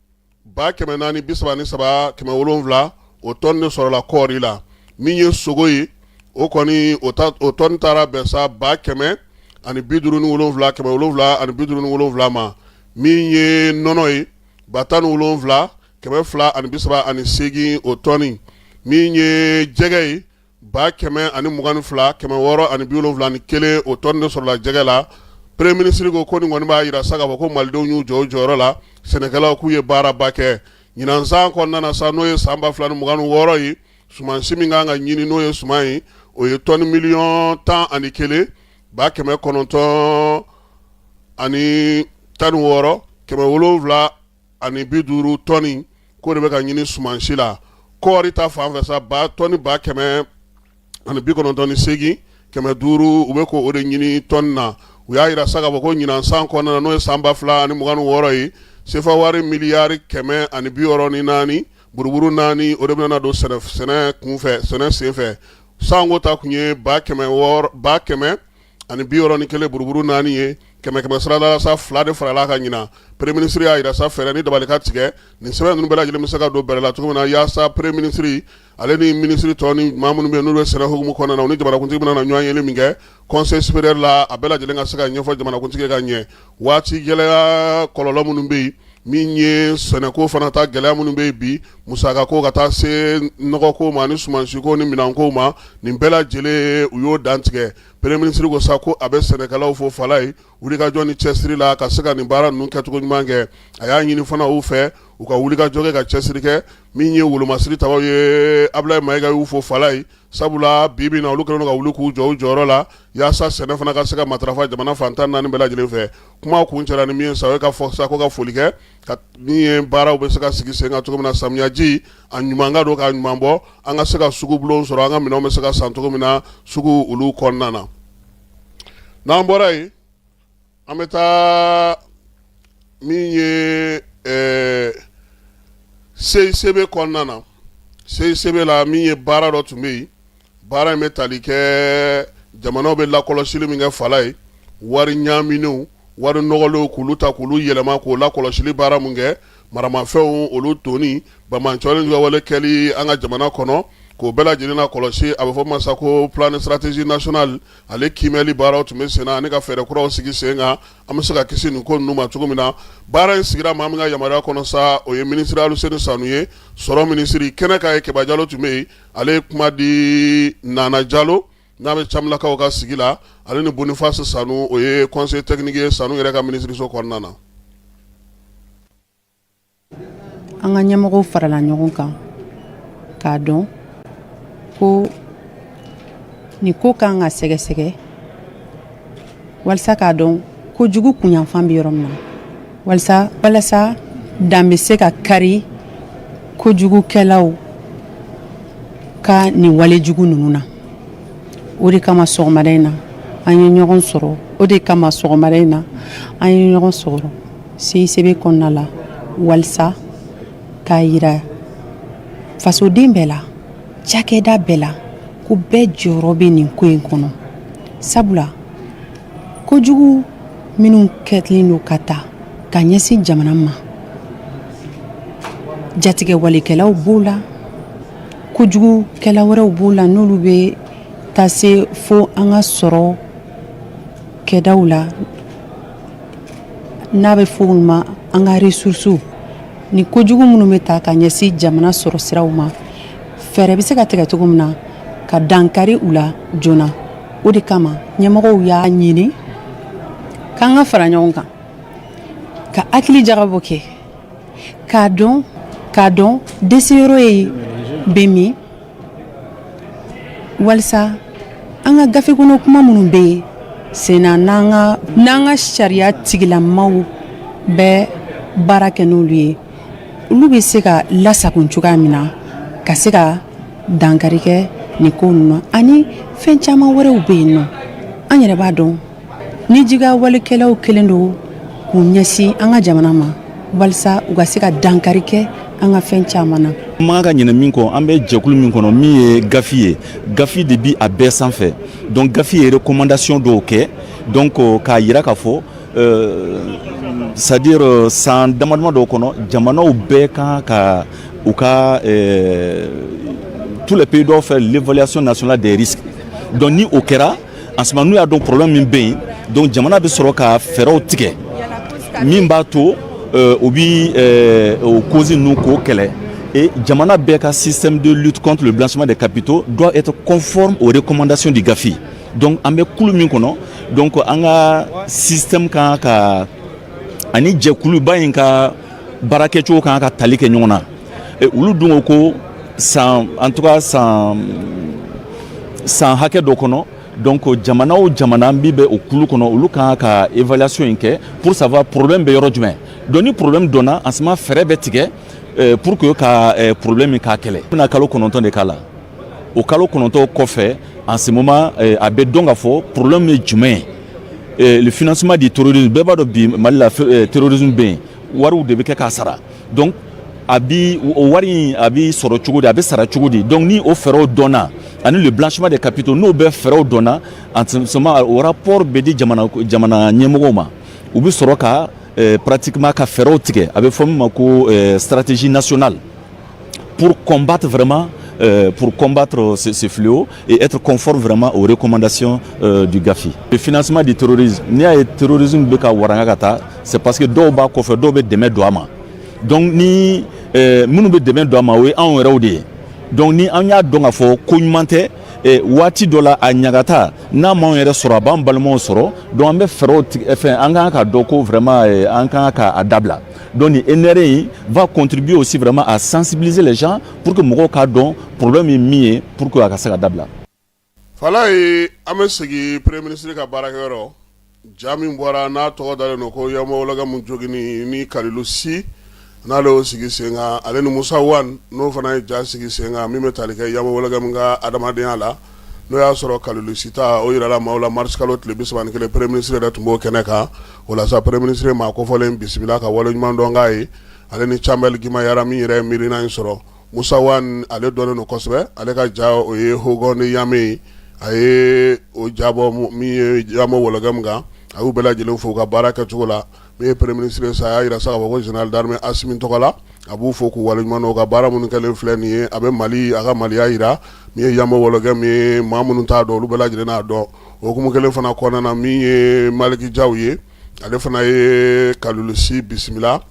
433 700, o tɔni de sɔrɔla kɔɔri la. Min ye sogo ye, o kɔni o tɔni taara bɛn sa 157 757 ma. Min ye nɔnɔ ye, 17 238, o tɔni. Min ye jɛgɛ ye, 122 671, o tɔni de sɔrɔla jɛgɛ la. Premier ministre ko nin kɔni b'a jira sa k'a fɔ ko malidenw y'u jɔ u jɔyɔrɔ la, sɛnɛkɛlaw k'u ye baaraba kɛ ɲinan san kɔnɔna na sa, n'o ye san 2026 ye. Sumansi min kan ka ɲini, n'o ye suman ye, o ye tɔni miliyɔn 11 916 750 tɔni, k'o de bɛ ka ɲini sumansi la. Kɔɔri ta fan fɛ sa, ba tɔni 198 500, u bɛ k'o de ɲini tɔni na. U y'a jira sa k'a fɔ ko ɲinan san kɔnɔna na, n'o ye san 2026 ye, sefa wari miliyari 164 buruburu naani, o de bɛna don sɛnɛ kunfɛ, sɛnɛ senfɛ. Sanko ta tun ye 600 161 buruburu naani ye, kɛmɛ kɛmɛ sarada sa fila de farala kan ɲinan. Premier ministre y'a jira sa, fɛɛrɛ ni dabali ka tigɛ, nin sɛbɛn ninnu bɛɛ lajɛlen bɛ se ka don bɛrɛ la cogo min na, yaasa premier ministre ale ni minisiri tɔ ni maa minnu bɛ yen n'olu bɛ sɛnɛ hukumu kɔnɔna na, u ni jamanakuntigi bɛna na ɲɔgɔn yeli min kɛ conseil supérieur la, a bɛɛ lajɛlen ka se ka ɲɛfɔ jamanakuntigi ka ɲɛ. Waati gɛlɛya kɔlɔlɔ minnu bɛ yen, min ye sɛnɛko fana ta gɛlɛya minnu bɛ yen bi, musakako ka taa se nɔgɔko ma ni sumansiko ni minɛnko ma, nin bɛɛ lajɛlen u y'o dantigɛ. Premier ministre ko sa ko a bɛ sɛnɛkɛlaw fo Falaye wulikajɔ ni cɛsiri la ka se ka nin baara ninnu kɛcogo ɲuman kɛ. A y'a ɲini fana u fɛ, u ka wulikajɔ kɛ ka cɛsiri kɛ. Min ye wolomasiri tabaw ye, Abdoulaye Maïga y'u fo Falaye, sabula bi bi na olu kɛlen don ka wuli k'u jɔ u jɔyɔrɔ la yaasa sɛnɛ fana ka se ka matarafa jamana fan 14 bɛɛ lajɛlen fɛ. Kuma kuncɛra ni min ye sa, o ye ka fɔ sa ko ka foli kɛ ka min ye baaraw bɛ se ka sigi sen kan cogo min na, samiyaji a ɲuman ka don k'a ɲuman bɔ, an ka se ka sugubulon sɔrɔ, an ka minɛnw bɛ se ka san cogo min na sugu olu kɔnɔna na. N'an bɔra yen, an bɛ taa min ye CICB kɔnɔna na. CICB la, min ye baara dɔ tun bɛ yen, baara in bɛ tali kɛ jamanaw bɛ lakɔlɔsili min kɛ Falaye, wari ɲaaminenw, wari nɔgɔlenw, k'olu ta k'olu yɛlɛma, k'o lakɔlɔsili baara mun kɛ, maramafɛnw olu toni, banbaanciwale wale kɛli an ka jamana kɔnɔ. k'o bɛɛ lajɛlen na kɔlɔsi. A bɛ fɔ ma sa ko plan de stratégie nationale, ale kiimɛli baaraw tun bɛ sen na ani ka fɛɛrɛ kuraw sigi sen kan, an bɛ se ka kisi nin ko ninnu ma cogo min na. Baara in sigira maa min ka yamaruya kɔnɔ sa, o ye minisiri Aluseni Sanu ye, sɔrɔ minisiri. Kɛnɛ kan ye, Keba Jalo tun bɛ yen. Ale ye kuma di Nana Jalo, n'a bɛ Camilakaw ka sigi la, ale ni Boniface Sanu, o ye conseiller technique ye Sanu yɛrɛ ka minisiriso kɔnɔna na. An ka ɲɛmɔgɔw farala ɲɔgɔn kan k'a dɔn ko nin ko kan ka sɛgɛsɛgɛ walasa k'a dɔn kojugu kunyanfan bɛ yɔrɔ min na, walasa dan bɛ se ka kari kojugukɛlaw ka nin walejugu ninnu na. O de kama sɔgɔmada in na an ye ɲɔgɔn sɔrɔ o de kama sɔgɔmada in na an ye ɲɔgɔn sɔrɔ CICB kɔnɔna la, walasa k'a yira fasoden bɛɛ la, cakɛda bɛɛ la, ko bɛɛ jɔyɔrɔ bɛ nin ko in kɔnɔ, sabula kojugu minnu kɛlen don ka ta ka ɲɛsin jamana ma, jatigɛwalekɛlaw b'o la, kojugukɛla wɛrɛw b'o la, n'olu bɛ taa se fo an ka sɔrɔ kɛdaw la, n'a bɛ fɔ olu ma an ka ressources. Ni kojugu minnu bɛ ta ka ɲɛsin jamana sɔrɔ siraw ma, fɛɛrɛ bɛ se ka tigɛ cogo min na ka dankari u la joona. O de kama ɲɛmɔgɔw y'a ɲini k'an ka fara ɲɔgɔn kan ka hakili jagabɔ kɛ k'a dɔn dɛsɛyɔrɔ ye bɛ min, walasa an ka gafe kɔnɔ kuma minnu bɛ yen sen na, n'an ka sariya tigilamaw bɛ baara kɛ n'olu ye, olu bɛ se ka lasagon cogoya min na ka se ka dankari kɛ nin ko ninnu na. Ani fɛn caman wɛrɛw bɛ yen nɔ, an yɛrɛ b'a dɔn ni jigawalekɛlaw kɛlen don k'u ɲɛsin an ka jamana ma walasa u ka se ka dankari kɛ an ka fɛn caman na. An man ka ɲinɛ min kɔ, an bɛ jɛkulu min kɔnɔ, min ye GAFI ye, GAFI de bi a bɛɛ sanfɛ. Donc GAFI ye recommandation dɔw kɛ, donc k'a yira k'a fɔ c'est à dire san dama dama dɔw kɔnɔ, jamanaw bɛɛ kan ka u ka tous les pays doivent faire l'évaluation nationale des risques. Donc ni o kɛra, en ce moment n'u y'a dɔn problème min bɛ yen, donc jamana bɛ sɔrɔ ka fɛɛrɛw tigɛ min b'a to o bi o cause ninnu k'o kɛlɛ. Et jamana bɛɛ ka système de lutte contre le blanchiment des capitaux doit être conforme aux recommandations du GAFI. Donc an bɛ kulu min kɔnɔ, donc an ka système kan ka ani jɛkuluba in ka baarakɛcogo kan ka tali kɛ ɲɔgɔn na. Olu dun ko san, en tout cas san hakɛ dɔ kɔnɔ, donc jamana o jamana min bɛ o kulu kɔnɔ, olu kan ka évaluation in kɛ pour savoir problème bɛ yɔrɔ jumɛn. Donc ni problème dɔnna, en ce moment fɛɛrɛ bɛ tigɛ pour que ka problème min k'a kɛlɛ. Bɛna kalo 9 de k'a la. O kalo 9 kɔfɛ, en ce moment a bɛ dɔn ka fɔ problème ye jumɛn ye. Le financement du terrorisme, bɛɛ b'a dɔn bi Mali la terrorisme bɛ yen, wariw de bɛ kɛ k'a sara. Donc a bi o wari in a bi sɔrɔ cogo di, a bɛ sara cogo di? Donc ni o fɛɛrɛw dɔnna, ani le blanchiment des capitaux, n'o bɛɛ fɛɛrɛw dɔnna, en ce moment o rapport bɛ di jamana ɲɛmɔgɔw ma. U bɛ sɔrɔ ka pratiquement ka fɛɛrɛw tigɛ, a bɛ fɔ min ma ko stratégie nationale pour combattre vraiment pour combattre ce fléau et être conforme vraiment aux recommandations du GAFI. Le financement du terrorisme, n'i y'a ye terrorisme bɛ ka waranga ka taa, c'est parce que dɔw b'a kɔfɛ, dɔw bɛ dɛmɛ don a ma. Donc ni minnu bɛ dɛmɛ don a ma, o ye anw yɛrɛw de ye. Donc ni an y'a dɔn k'a fɔ ko ɲuman tɛ, waati dɔ la a ɲagata n'a m'anw yɛrɛ sɔrɔ, a b'an balimaw sɔrɔ. Donc an bɛ fɛɛrɛw tigɛ fɛn, an kan ka dɔn ko vraiment an kan ka a dabila. Donc nin NRA in va contribuer aussi vraiment à sensibiliser les gens pour que mɔgɔw k'a dɔn problème ye min ye, pour que a ka se ka dabila. Falaye, an bɛ segin premier ministre ka baarakɛyɔrɔ. Ja min bɔra n'a tɔgɔ dalen don ko Yama Wologɛmu jogini ni Kalilu Si, n'ale y'o sigi sen kan, ale ni Musa Wan, n'o fana ye ja sigi sen kan min bɛ tali kɛ Yama Wologɛmu ka adamadenya la, n'o y'a sɔrɔ Kalilu Si ta o yirala maaw la mars kalo tile 31, premier ministre yɛrɛ tun b'o kɛnɛ kan. O la sa, premier ministre maa kofɔlen bisimila ka waleɲuman dɔn k'a ye, ale ni Canbɛli Gimayara min yɛrɛ ye miirina in sɔrɔ. Musa Wan, ale dɔnnen don kosɛbɛ, ale ka ja o ye Hogon de Yame ye, a ye o jabɔ min ye Yama Wologɛmu kan. A y'u bɛɛ lajɛlen fo u ka baara kɛcogo la. Min ye premier ministre sa, a y'a jira sa k'a fɔ ko général d'armée Asimi tɔgɔ la, A b'u fo k'u waleɲuman dɔn u ka baara minnu kɛlen filɛ nin ye, a bɛ Mali, a ka maliya jira. Min ye Yanbo Wɔlɔgɛmu ye, maa minnu t'a dɔn, olu bɛɛ lajɛlen n'a dɔn. O hukumu kelen fana kɔnɔna na, min ye Maliki Jaw ye, ale fana ye Kalilu Si bisimila,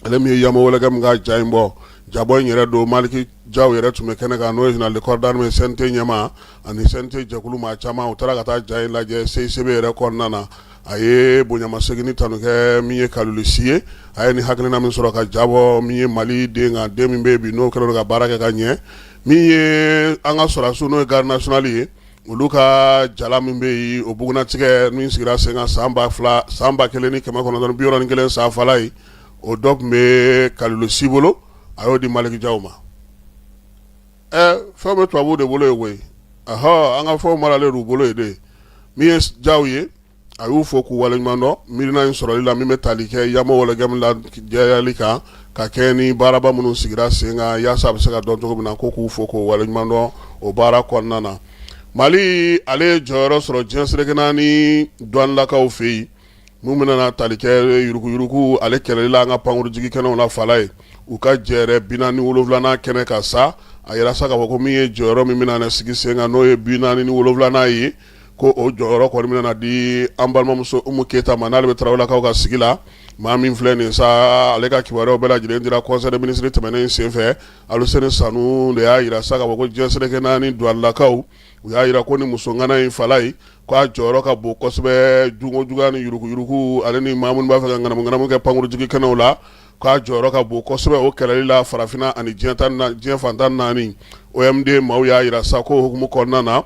ale min ye Yanbo Wɔlɔgɛmu ka ja in bɔ. Jabɔ in yɛrɛ don, Maliki Jaw yɛrɛ tun bɛ kɛnɛ kan, n'o ye général de corps d'armée CNT ɲɛmaa ani CNT jɛkulu maa caman. U taara ka taa ja in lajɛ CICB yɛrɛ kɔnɔna na. A ye bonyamasegin ni tanu kɛ min ye Kalilu Si ye, a ye nin hakilina min sɔrɔ ka jabɔ min ye Mali den kan, den min bɛ yen bi n'o kɛlen don ka baara kɛ ka ɲɛ. Min ye an ka sɔrɔdasiw, n'o ye garde nationale ye, olu ka jala min bɛ yen, o bugunnatigɛ min sigira sen kan san 2000, san 1961 san fala ye, o dɔ tun bɛ Kalilu Si bolo, a y'o di Maliki Jaw ma. Ɛ, fɛn bɛ tubabuw de bolo yen koyi. Ɔhɔ, an ka fɛnw maralen d'u bolo yen de. Min ye Jaw ye, a y'u fo k'u waleɲuman dɔn miirina in sɔrɔli la min bɛ tali kɛ Yanbo Wɔlɔgɛmu lajɛyali kan, ka kɛ ni baaraba minnu sigira sen kan yaasa a bɛ se ka dɔn cogo min na, ko k'u fo k'u waleɲuman dɔn o baara kɔnɔna na. Mali, ale ye jɔyɔrɔ sɔrɔ diɲɛ seleke naani douanelakaw fɛ yen, min bɛna tali kɛ yuruguyurugu ale kɛlɛli la an ka pankurujigi kɛnɛw la. Fala ye u ka jɛrɛ 47nan kɛnɛ kan sa, a yira sa k'a fɔ ko min ye jɔyɔrɔ min bɛna sigi sen kan, n'o ye 47nan ye, ko o jɔyɔrɔ kɔni bɛna di an balimamuso Umu Keyita ma, n'ale bɛ Tarawelelakaw ka sigi la. Maa min filɛ nin sa, ale ka kibaruyaw bɛɛ lajɛlen dira conseil des ministres tɛmɛnen senfɛ. Aluseni Sanu de y'a jira sa k'a fɔ ko diɲɛ seleke naani douanelakaw, u y'a jira ko ni muso ŋana in fala ye, ko a jɔyɔrɔ ka bon kosɛbɛ dunko juguya ni yuruguyurugu, ale ni maa minnu b'a fɛ ka ŋanamuŋanamu kɛ pankurujigi kɛnɛw la, k'a jɔyɔrɔ ka bon kosɛbɛ o kɛlɛli la farafinna ani diɲɛ fan 14. OMD maaw y'a jira sa ko hukumu kɔnɔna na,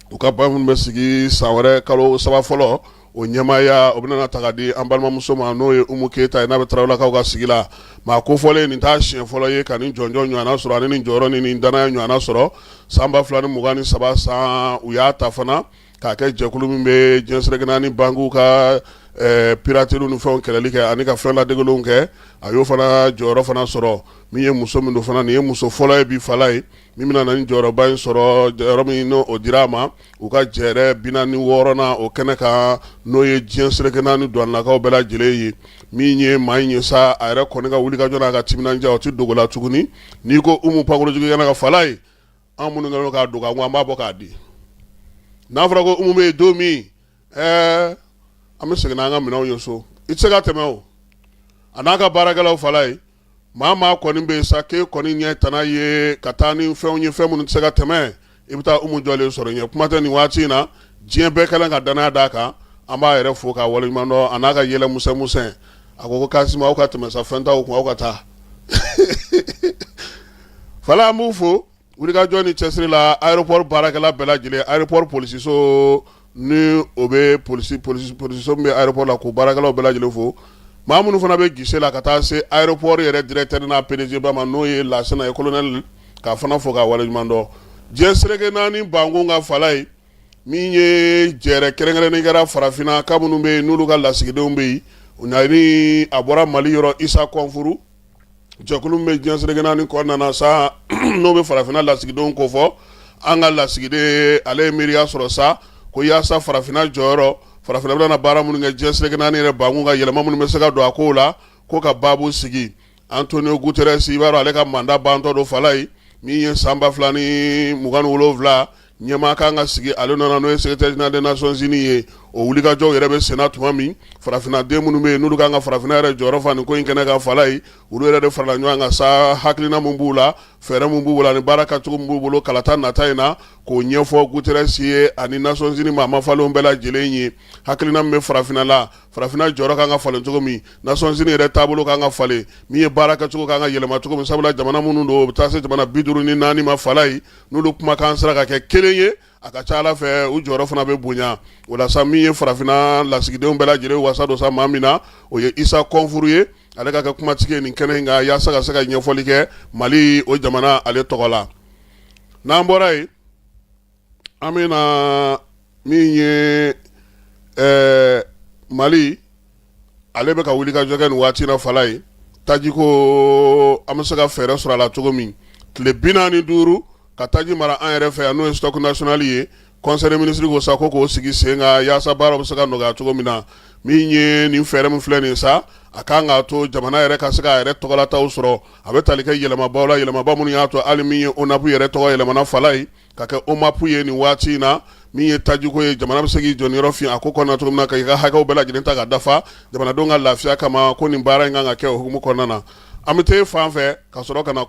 u ka ba minnu bɛ sigi san wɛrɛ kalo saba fɔlɔ, o ɲɛmaaya o bɛna ta ka di an balimamuso ma, n'o ye Umu Keyita ye, n'a bɛ Tarawelelakaw ka sigi la. Maa kofɔlen nin t'a siɲɛ fɔlɔ ye ka nin jɔnjɔn ɲɔgɔnna sɔrɔ ani nin jɔyɔrɔ ni nin danaya ɲɔgɔnna sɔrɔ. San 2023 san, u y'a ta fana k'a kɛ jɛkulu min bɛ diɲɛ seleke naani bankiw ka pirateriw ni fɛnw kɛlɛli kɛ ani ka fɛn ladegelenw kɛ, a y'o fana jɔyɔrɔ fana sɔrɔ. Min ye muso min don fana, nin ye muso fɔlɔ ye bi fala ye min bɛna na nin jɔyɔrɔba in sɔrɔ, jɔyɔrɔ min n'o o dira a ma u ka jɛrɛ 46nan o kɛnɛ kan, n'o ye diɲɛ seleke naani douanelakaw bɛɛ lajɛlen ye. Min ye maa in ye sa, a yɛrɛ kɔni ka wulikajɔ n'a ka timinandiya, o tɛ dogo la tuguni. N'i ko Umu pankurujigi kɛnɛ kan fala ye, an minnu kɛlen k'a dogo, an b'a bɔ k'a di. N'a fɔra ko Umu bɛ yen don min, ɛɛ, an bɛ segin n'an ka minɛnw ye so, i tɛ se ka tɛmɛ o. A n'a ka baarakɛlaw fala ye, maa maa kɔni bɛ yen sa k'e kɔni ɲɛ tana ye ka taa ni fɛnw ye, fɛn minnu tɛ se ka tɛmɛ, i bɛ taa Umu jɔlen sɔrɔ ɲɛ. Kuma tɛ nin waati in na, diɲɛ bɛɛ kɛlen ka danaya d'a kan. An b'a yɛrɛ fo k'a waleɲuman dɔn, a n'a ka yɛlɛ musɛn musɛn. A ko ko Kasimu, aw ka tɛmɛ sa, fɛn t'aw kun, aw ka taa fala. An b'u fo wulikajɔ ni cɛsiri la. Aéroport baarakɛla bɛɛ lajɛlen, aéroport polisiso ni o bɛ polisi polisiso min bɛ aéroport la, k'o baarakɛlaw bɛɛ lajɛlen fo. Maa minnu fana bɛ guichet la, ka taa se aéroport yɛrɛ directeur n'a PDG ba ma, n'o ye Lasana ye, colonel, k'a fana fo k'a waleɲuman dɔn. Diɲɛ seleke naani bankun ka fala ye, min ye jɛrɛ kɛrɛnkɛrɛnnen kɛra farafinna ka minnu bɛ yen, n'olu ka lasigidenw bɛ yen, ni a bɔra Mali yɔrɔ, Isa Kɔnfuru. Jɛkulu min bɛ diɲɛ seleke naani kɔnɔna na sa, n'o bɛ farafinna lasigidenw kofɔ, an ka lasigiden, ale ye miiriya sɔrɔ sa ko yaasa farafinna jɔyɔrɔ, farafinna bɛna baara minnu kɛ diɲɛ seleke naani yɛrɛ bankun ka, yɛlɛma minnu bɛ se ka don a kow la, ko ka baabu sigi. Antonio Guterres, i b'a dɔn ale ka mandat bantɔ don fala ye, min ye san 2027 ɲɛmaa kan ka sigi ale nɔ na, n'o ye secrétaire général des Nations Unies ye. O wulikajɔw yɛrɛ bɛ senna tuma min, farafinna den minnu bɛ yen, n'olu kan ka farafinna yɛrɛ jɔyɔrɔ fa nin ko in kɛnɛ kan fala ye, olu yɛrɛ de farala ɲɔgɔn kan sa, hakilina min b'u la, fɛɛrɛ min b'u bolo ani baara kɛcogo min b'u bolo kalata nata in na, k'o ɲɛfɔ Guterres ye ani Nations Unies maa mafalenw bɛɛ lajɛlen ye. Hakilina min bɛ farafinna la, farafinna jɔyɔrɔ kan ka falen cogo min, Nations Unies yɛrɛ taabolo kan ka falen, min ye baara kɛcogo kan ka yɛlɛma cogo min, sabula jamana minnu don, o bɛ taa se jamana 54 ma fala ye, n'olu kumakan sera ka kɛ kelen ye, a ka ca ala fɛ u jɔyɔrɔ fana bɛ bonya. O la sa, min ye farafinna lasigidenw bɛɛ lajɛlen wasa don sa maa min na, o ye Isa Kɔnfuru ye, ale ka kɛ kumatigi ye nin kɛnɛ in kan yaasa ka se ka ɲɛfɔli kɛ Mali, o jamana ale tɔgɔ la. N'an bɔra yen, an bɛna min ye Mali, ale bɛ ka wulikajɔ kɛ nin waati na fala ye, tajiko, an bɛ se ka fɛɛrɛ sɔrɔ a la cogo min, tile 45 ka taji mara an yɛrɛ fɛ yan, n'o ye stock national ye. Conseil des ministres ko sa ko k'o sigi sen kan yaasa baaraw bɛ se ka nɔgɔya cogo min na. Min ye nin fɛɛrɛ min filɛ nin sa, a kan k'a to jamana yɛrɛ ka se k'a yɛrɛ tɔgɔlataw sɔrɔ. A bɛ tali kɛ yɛlɛmabaw la, yɛlɛmaba minnu y'a to hali min ye ONAP yɛrɛ tɔgɔ yɛlɛmana Falayi ka kɛ OMAP ye nin waati in na. Min ye tajiko ye, jamana bɛ se k'i jɔnyɔrɔ fin a ko kɔnɔna cogo min na, ka i ka hakɛw bɛɛ lajɛlen ta ka dafa jamanadenw ka lafiya kama, ko nin baara in kan ka kɛ o hukumu kɔnɔna na. An bɛ taa fan fɛ ka sɔrɔ ka na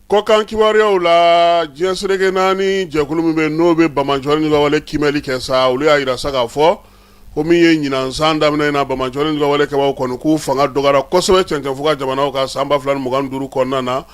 kɔkan kibaruyaw la. Diɲɛ seleke naani jɛkulu min bɛ, n'o bɛ banbaanciwale wale kiimɛli kɛ sa, olu y'a jira sa k'a fɔ ko min ye ɲinan san daminɛ in na, banbaanciwale wale kɛbaaw kɔni k'u fanga dɔgɔyara kosɛbɛ cɛncɛnfuga jamanaw kan san 2025 kɔnɔna na.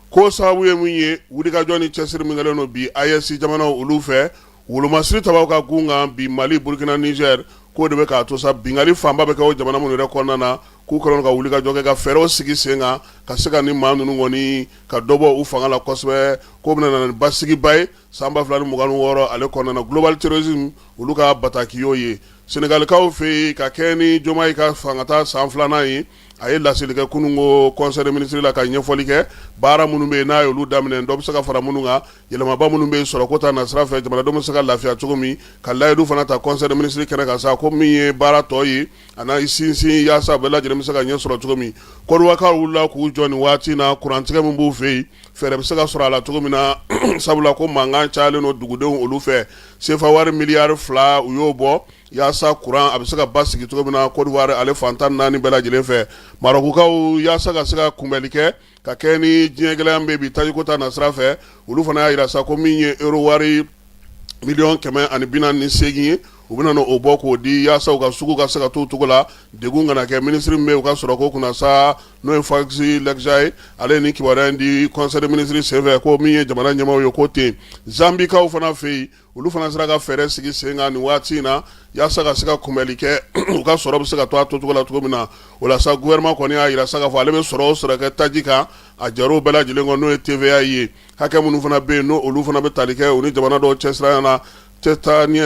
Ko sababu ye min ye, wulikajɔ ni cɛsiri min kɛlen don bi AES jamanaw olu fɛ, wolomasiri tabaw ka gun kan bi Mali, Burukina, Niger, k'o de bɛ k'a to sa binkanni fanba bɛ kɛ o jamana minnu yɛrɛ kɔnɔna na, k'u kɛlen ka wulikajɔ kɛ ka fɛɛrɛw sigi sen kan ka se ka ni maa ninnu kɔni ka dɔ bɔ u fanga la kosɛbɛ, k'o bɛna na ni basigiba ye san 2026 ale kɔnɔna na. Global Terrorism olu ka bataki y'o ye. Senegalikaw fɛ yen, ka kɛ ni Diomaye ka fangata san filanan ye, a ye laseli kɛ kunun ko conseil des ministres la ka ɲɛfɔli kɛ baara minnu bɛ yen n'a ye olu daminɛ, dɔ bɛ se ka fara minnu kan, yɛlɛmaba minnu bɛ yen sɔrɔko ta nasira fɛ, jamanadenw bɛ se ka lafiya cogo min, ka layidu fana ta conseil des ministres kɛnɛ kan sa ko min ye baara tɔ ye, a na sinsin yaasa bɛɛ lajɛlen bɛ se ka ɲɛ sɔrɔ cogo min. Kɔdiwarikaw wulila k'u jɔ nin waati in na, kurantigɛ min b'u fɛ yen, fɛɛrɛ bɛ se ka sɔrɔ a la cogo min na, sabula ko mankan cayalen don dugudenw olu fɛ. Sefa wari miliyari 2, u y'o bɔ yaasa kuran a bɛ se ka basigi cogo min na Kɔdiwari ale fan 14 bɛɛ lajɛlen fɛ. Marɔkukaw, yaasa ka se ka kunbɛli kɛ ka kɛ ni diɲɛ gɛlɛya bɛ bi tajiko ta nasira fɛ, olu fana y'a jira sa ko min ye euro wari miliyɔn 148 ye, u bɛna o bɔ k'o di yaasa u ka sugu ka se ka to cogo la, degun kana kɛ. Minisiri min bɛ u ka sɔrɔko kunna sa, n'o ye Fawzi Lekjaa ye, ale ye nin kibaruya in di conseil des ministres senfɛ, ko min ye jamana ɲɛmaaw ye ko ten. Zambikaw fana fɛ yen, olu fana sera ka fɛɛrɛ sigi sen kan nin waati in na yaasa ka se ka kunbɛli kɛ, u ka sɔrɔ bɛ se ka to a tocogo la cogo min na. O la sa, gouvernement kɔni y'a jira sa k'a fɔ ale bɛ sɔrɔ o sɔrɔ kɛ taji kan, a jɛr'o bɛɛ lajɛlen kɔ, n'o ye TVA ye. Hakɛ minnu fana bɛ yen, n'o olu fana bɛ tali kɛ u ni jamana dɔw cɛsiraya na, cɛ taa ni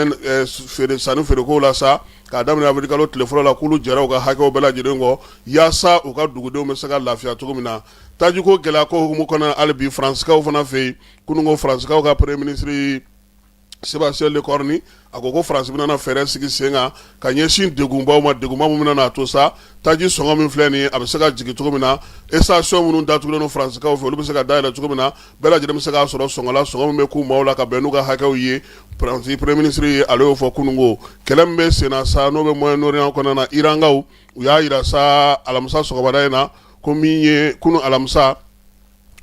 feere sanni feereko la sa, k'a daminɛ avril kalo tile fɔlɔ la, k'olu jɛra u ka hakɛw bɛɛ lajɛlen kɔ yaasa u ka dugudenw bɛ se ka lafiya cogo min na tajiko gɛlɛya ko hukumu kɔnɔ. Hali bi Faransikaw fana fɛ yen, kunun ko Faransikaw ka premier ministre Sébastien Lecornu, a ko ko Faransi bɛna fɛɛrɛ sigi sen kan ka ɲɛsin degunbaw ma, degunba min bɛna n'a to sa taji sɔngɔ min filɛ nin ye, a bɛ se ka jigin cogo min na, station minnu datugulen don Faransikaw fɛ, olu bɛ se ka dayɛlɛ cogo min na, bɛɛ lajɛlen bɛ se k'a sɔrɔ sɔngɔ la, sɔngɔ min bɛ k'u maaw la ka bɛn n'u ka hakɛw ye. Faransi premier ministre ye, ale y'o fɔ kunun ko. Kɛlɛ min bɛ sen na sa, n'o bɛ Moyen-Orient kɔnɔna na, Irankaw, u y'a jira sa alamisa sɔgɔmada in na ko min ye kunun alamisa,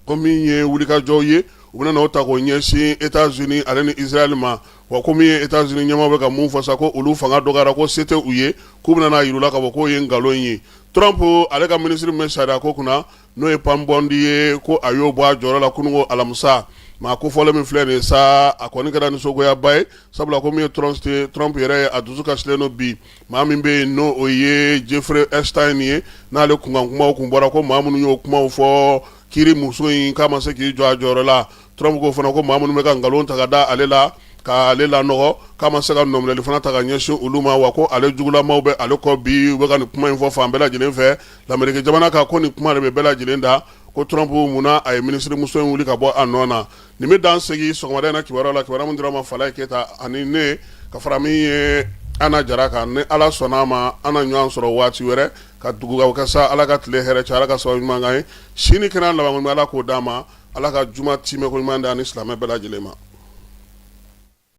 ko min ye wulikajɔw ye, u bɛna n'o ta k'o ɲɛsin États-Unis ale ni Israël ma. Wa ko min ye États-Unis ɲɛmaaw bɛ ka mun fɔ sa, ko olu fanga dɔgɔyara, ko se tɛ u ye, k'u bɛna n'a yir'u la k'a fɔ k'o ye nkalon ye. Trump ale ka minisiri min bɛ sariya ko kunna, n'o ye Pam Bondi ye, ko a y'o bɔ a jɔyɔrɔ la kunun ko alamisa. Maa ko fɔlen min filɛ nin ye sa, a kɔni kɛra nisɔngoyaba ye, sabula ko min ye Trump yɛrɛ ye, a dusu kasilen don bi. Maa min bɛ yen, n'o o ye Jeffrey Epstein ye, n'ale kunkan kumaw kun bɔra, ko maa minnu y'o kumaw fɔ kiri muso in k'a ma se k'i jɔ a jɔyɔrɔ la. Trump ko fana ko maa minnu bɛ ka nkalon ta ka da ale la k'ale lanɔgɔ, k'a ma se ka nɔminɛli fana ta ka ɲɛsin olu ma, wa ko ale jugulamaw bɛ ale kɔ bi, u bɛ ka nin kuma in fɔ fan bɛɛ lajɛlen fɛ Lameriki jamana kan, ko nin kuma de bɛ bɛɛ lajɛlen da, ko Trump munna a ye minisiri muso in wuli ka bɔ a nɔ na. Nin bɛ dan sigi sɔgɔmada in na kibaruya la, kibaruya min dira ma Falaye Keyita ani ne ka fara min ye Ana Jara kan. Ni Ala sɔnna a ma, an na ɲɔgɔn sɔrɔ waati wɛrɛ ka dugawu kɛ sa. Ala ka tile hɛrɛ cɛ, Ala ka sababu ɲuman k'an ye. Sini kɛnɛ laban, Ala k'o d'an ma. Ala ka juma timɛ ko ɲuman d'an ni silamɛ bɛɛ lajɛlen ma.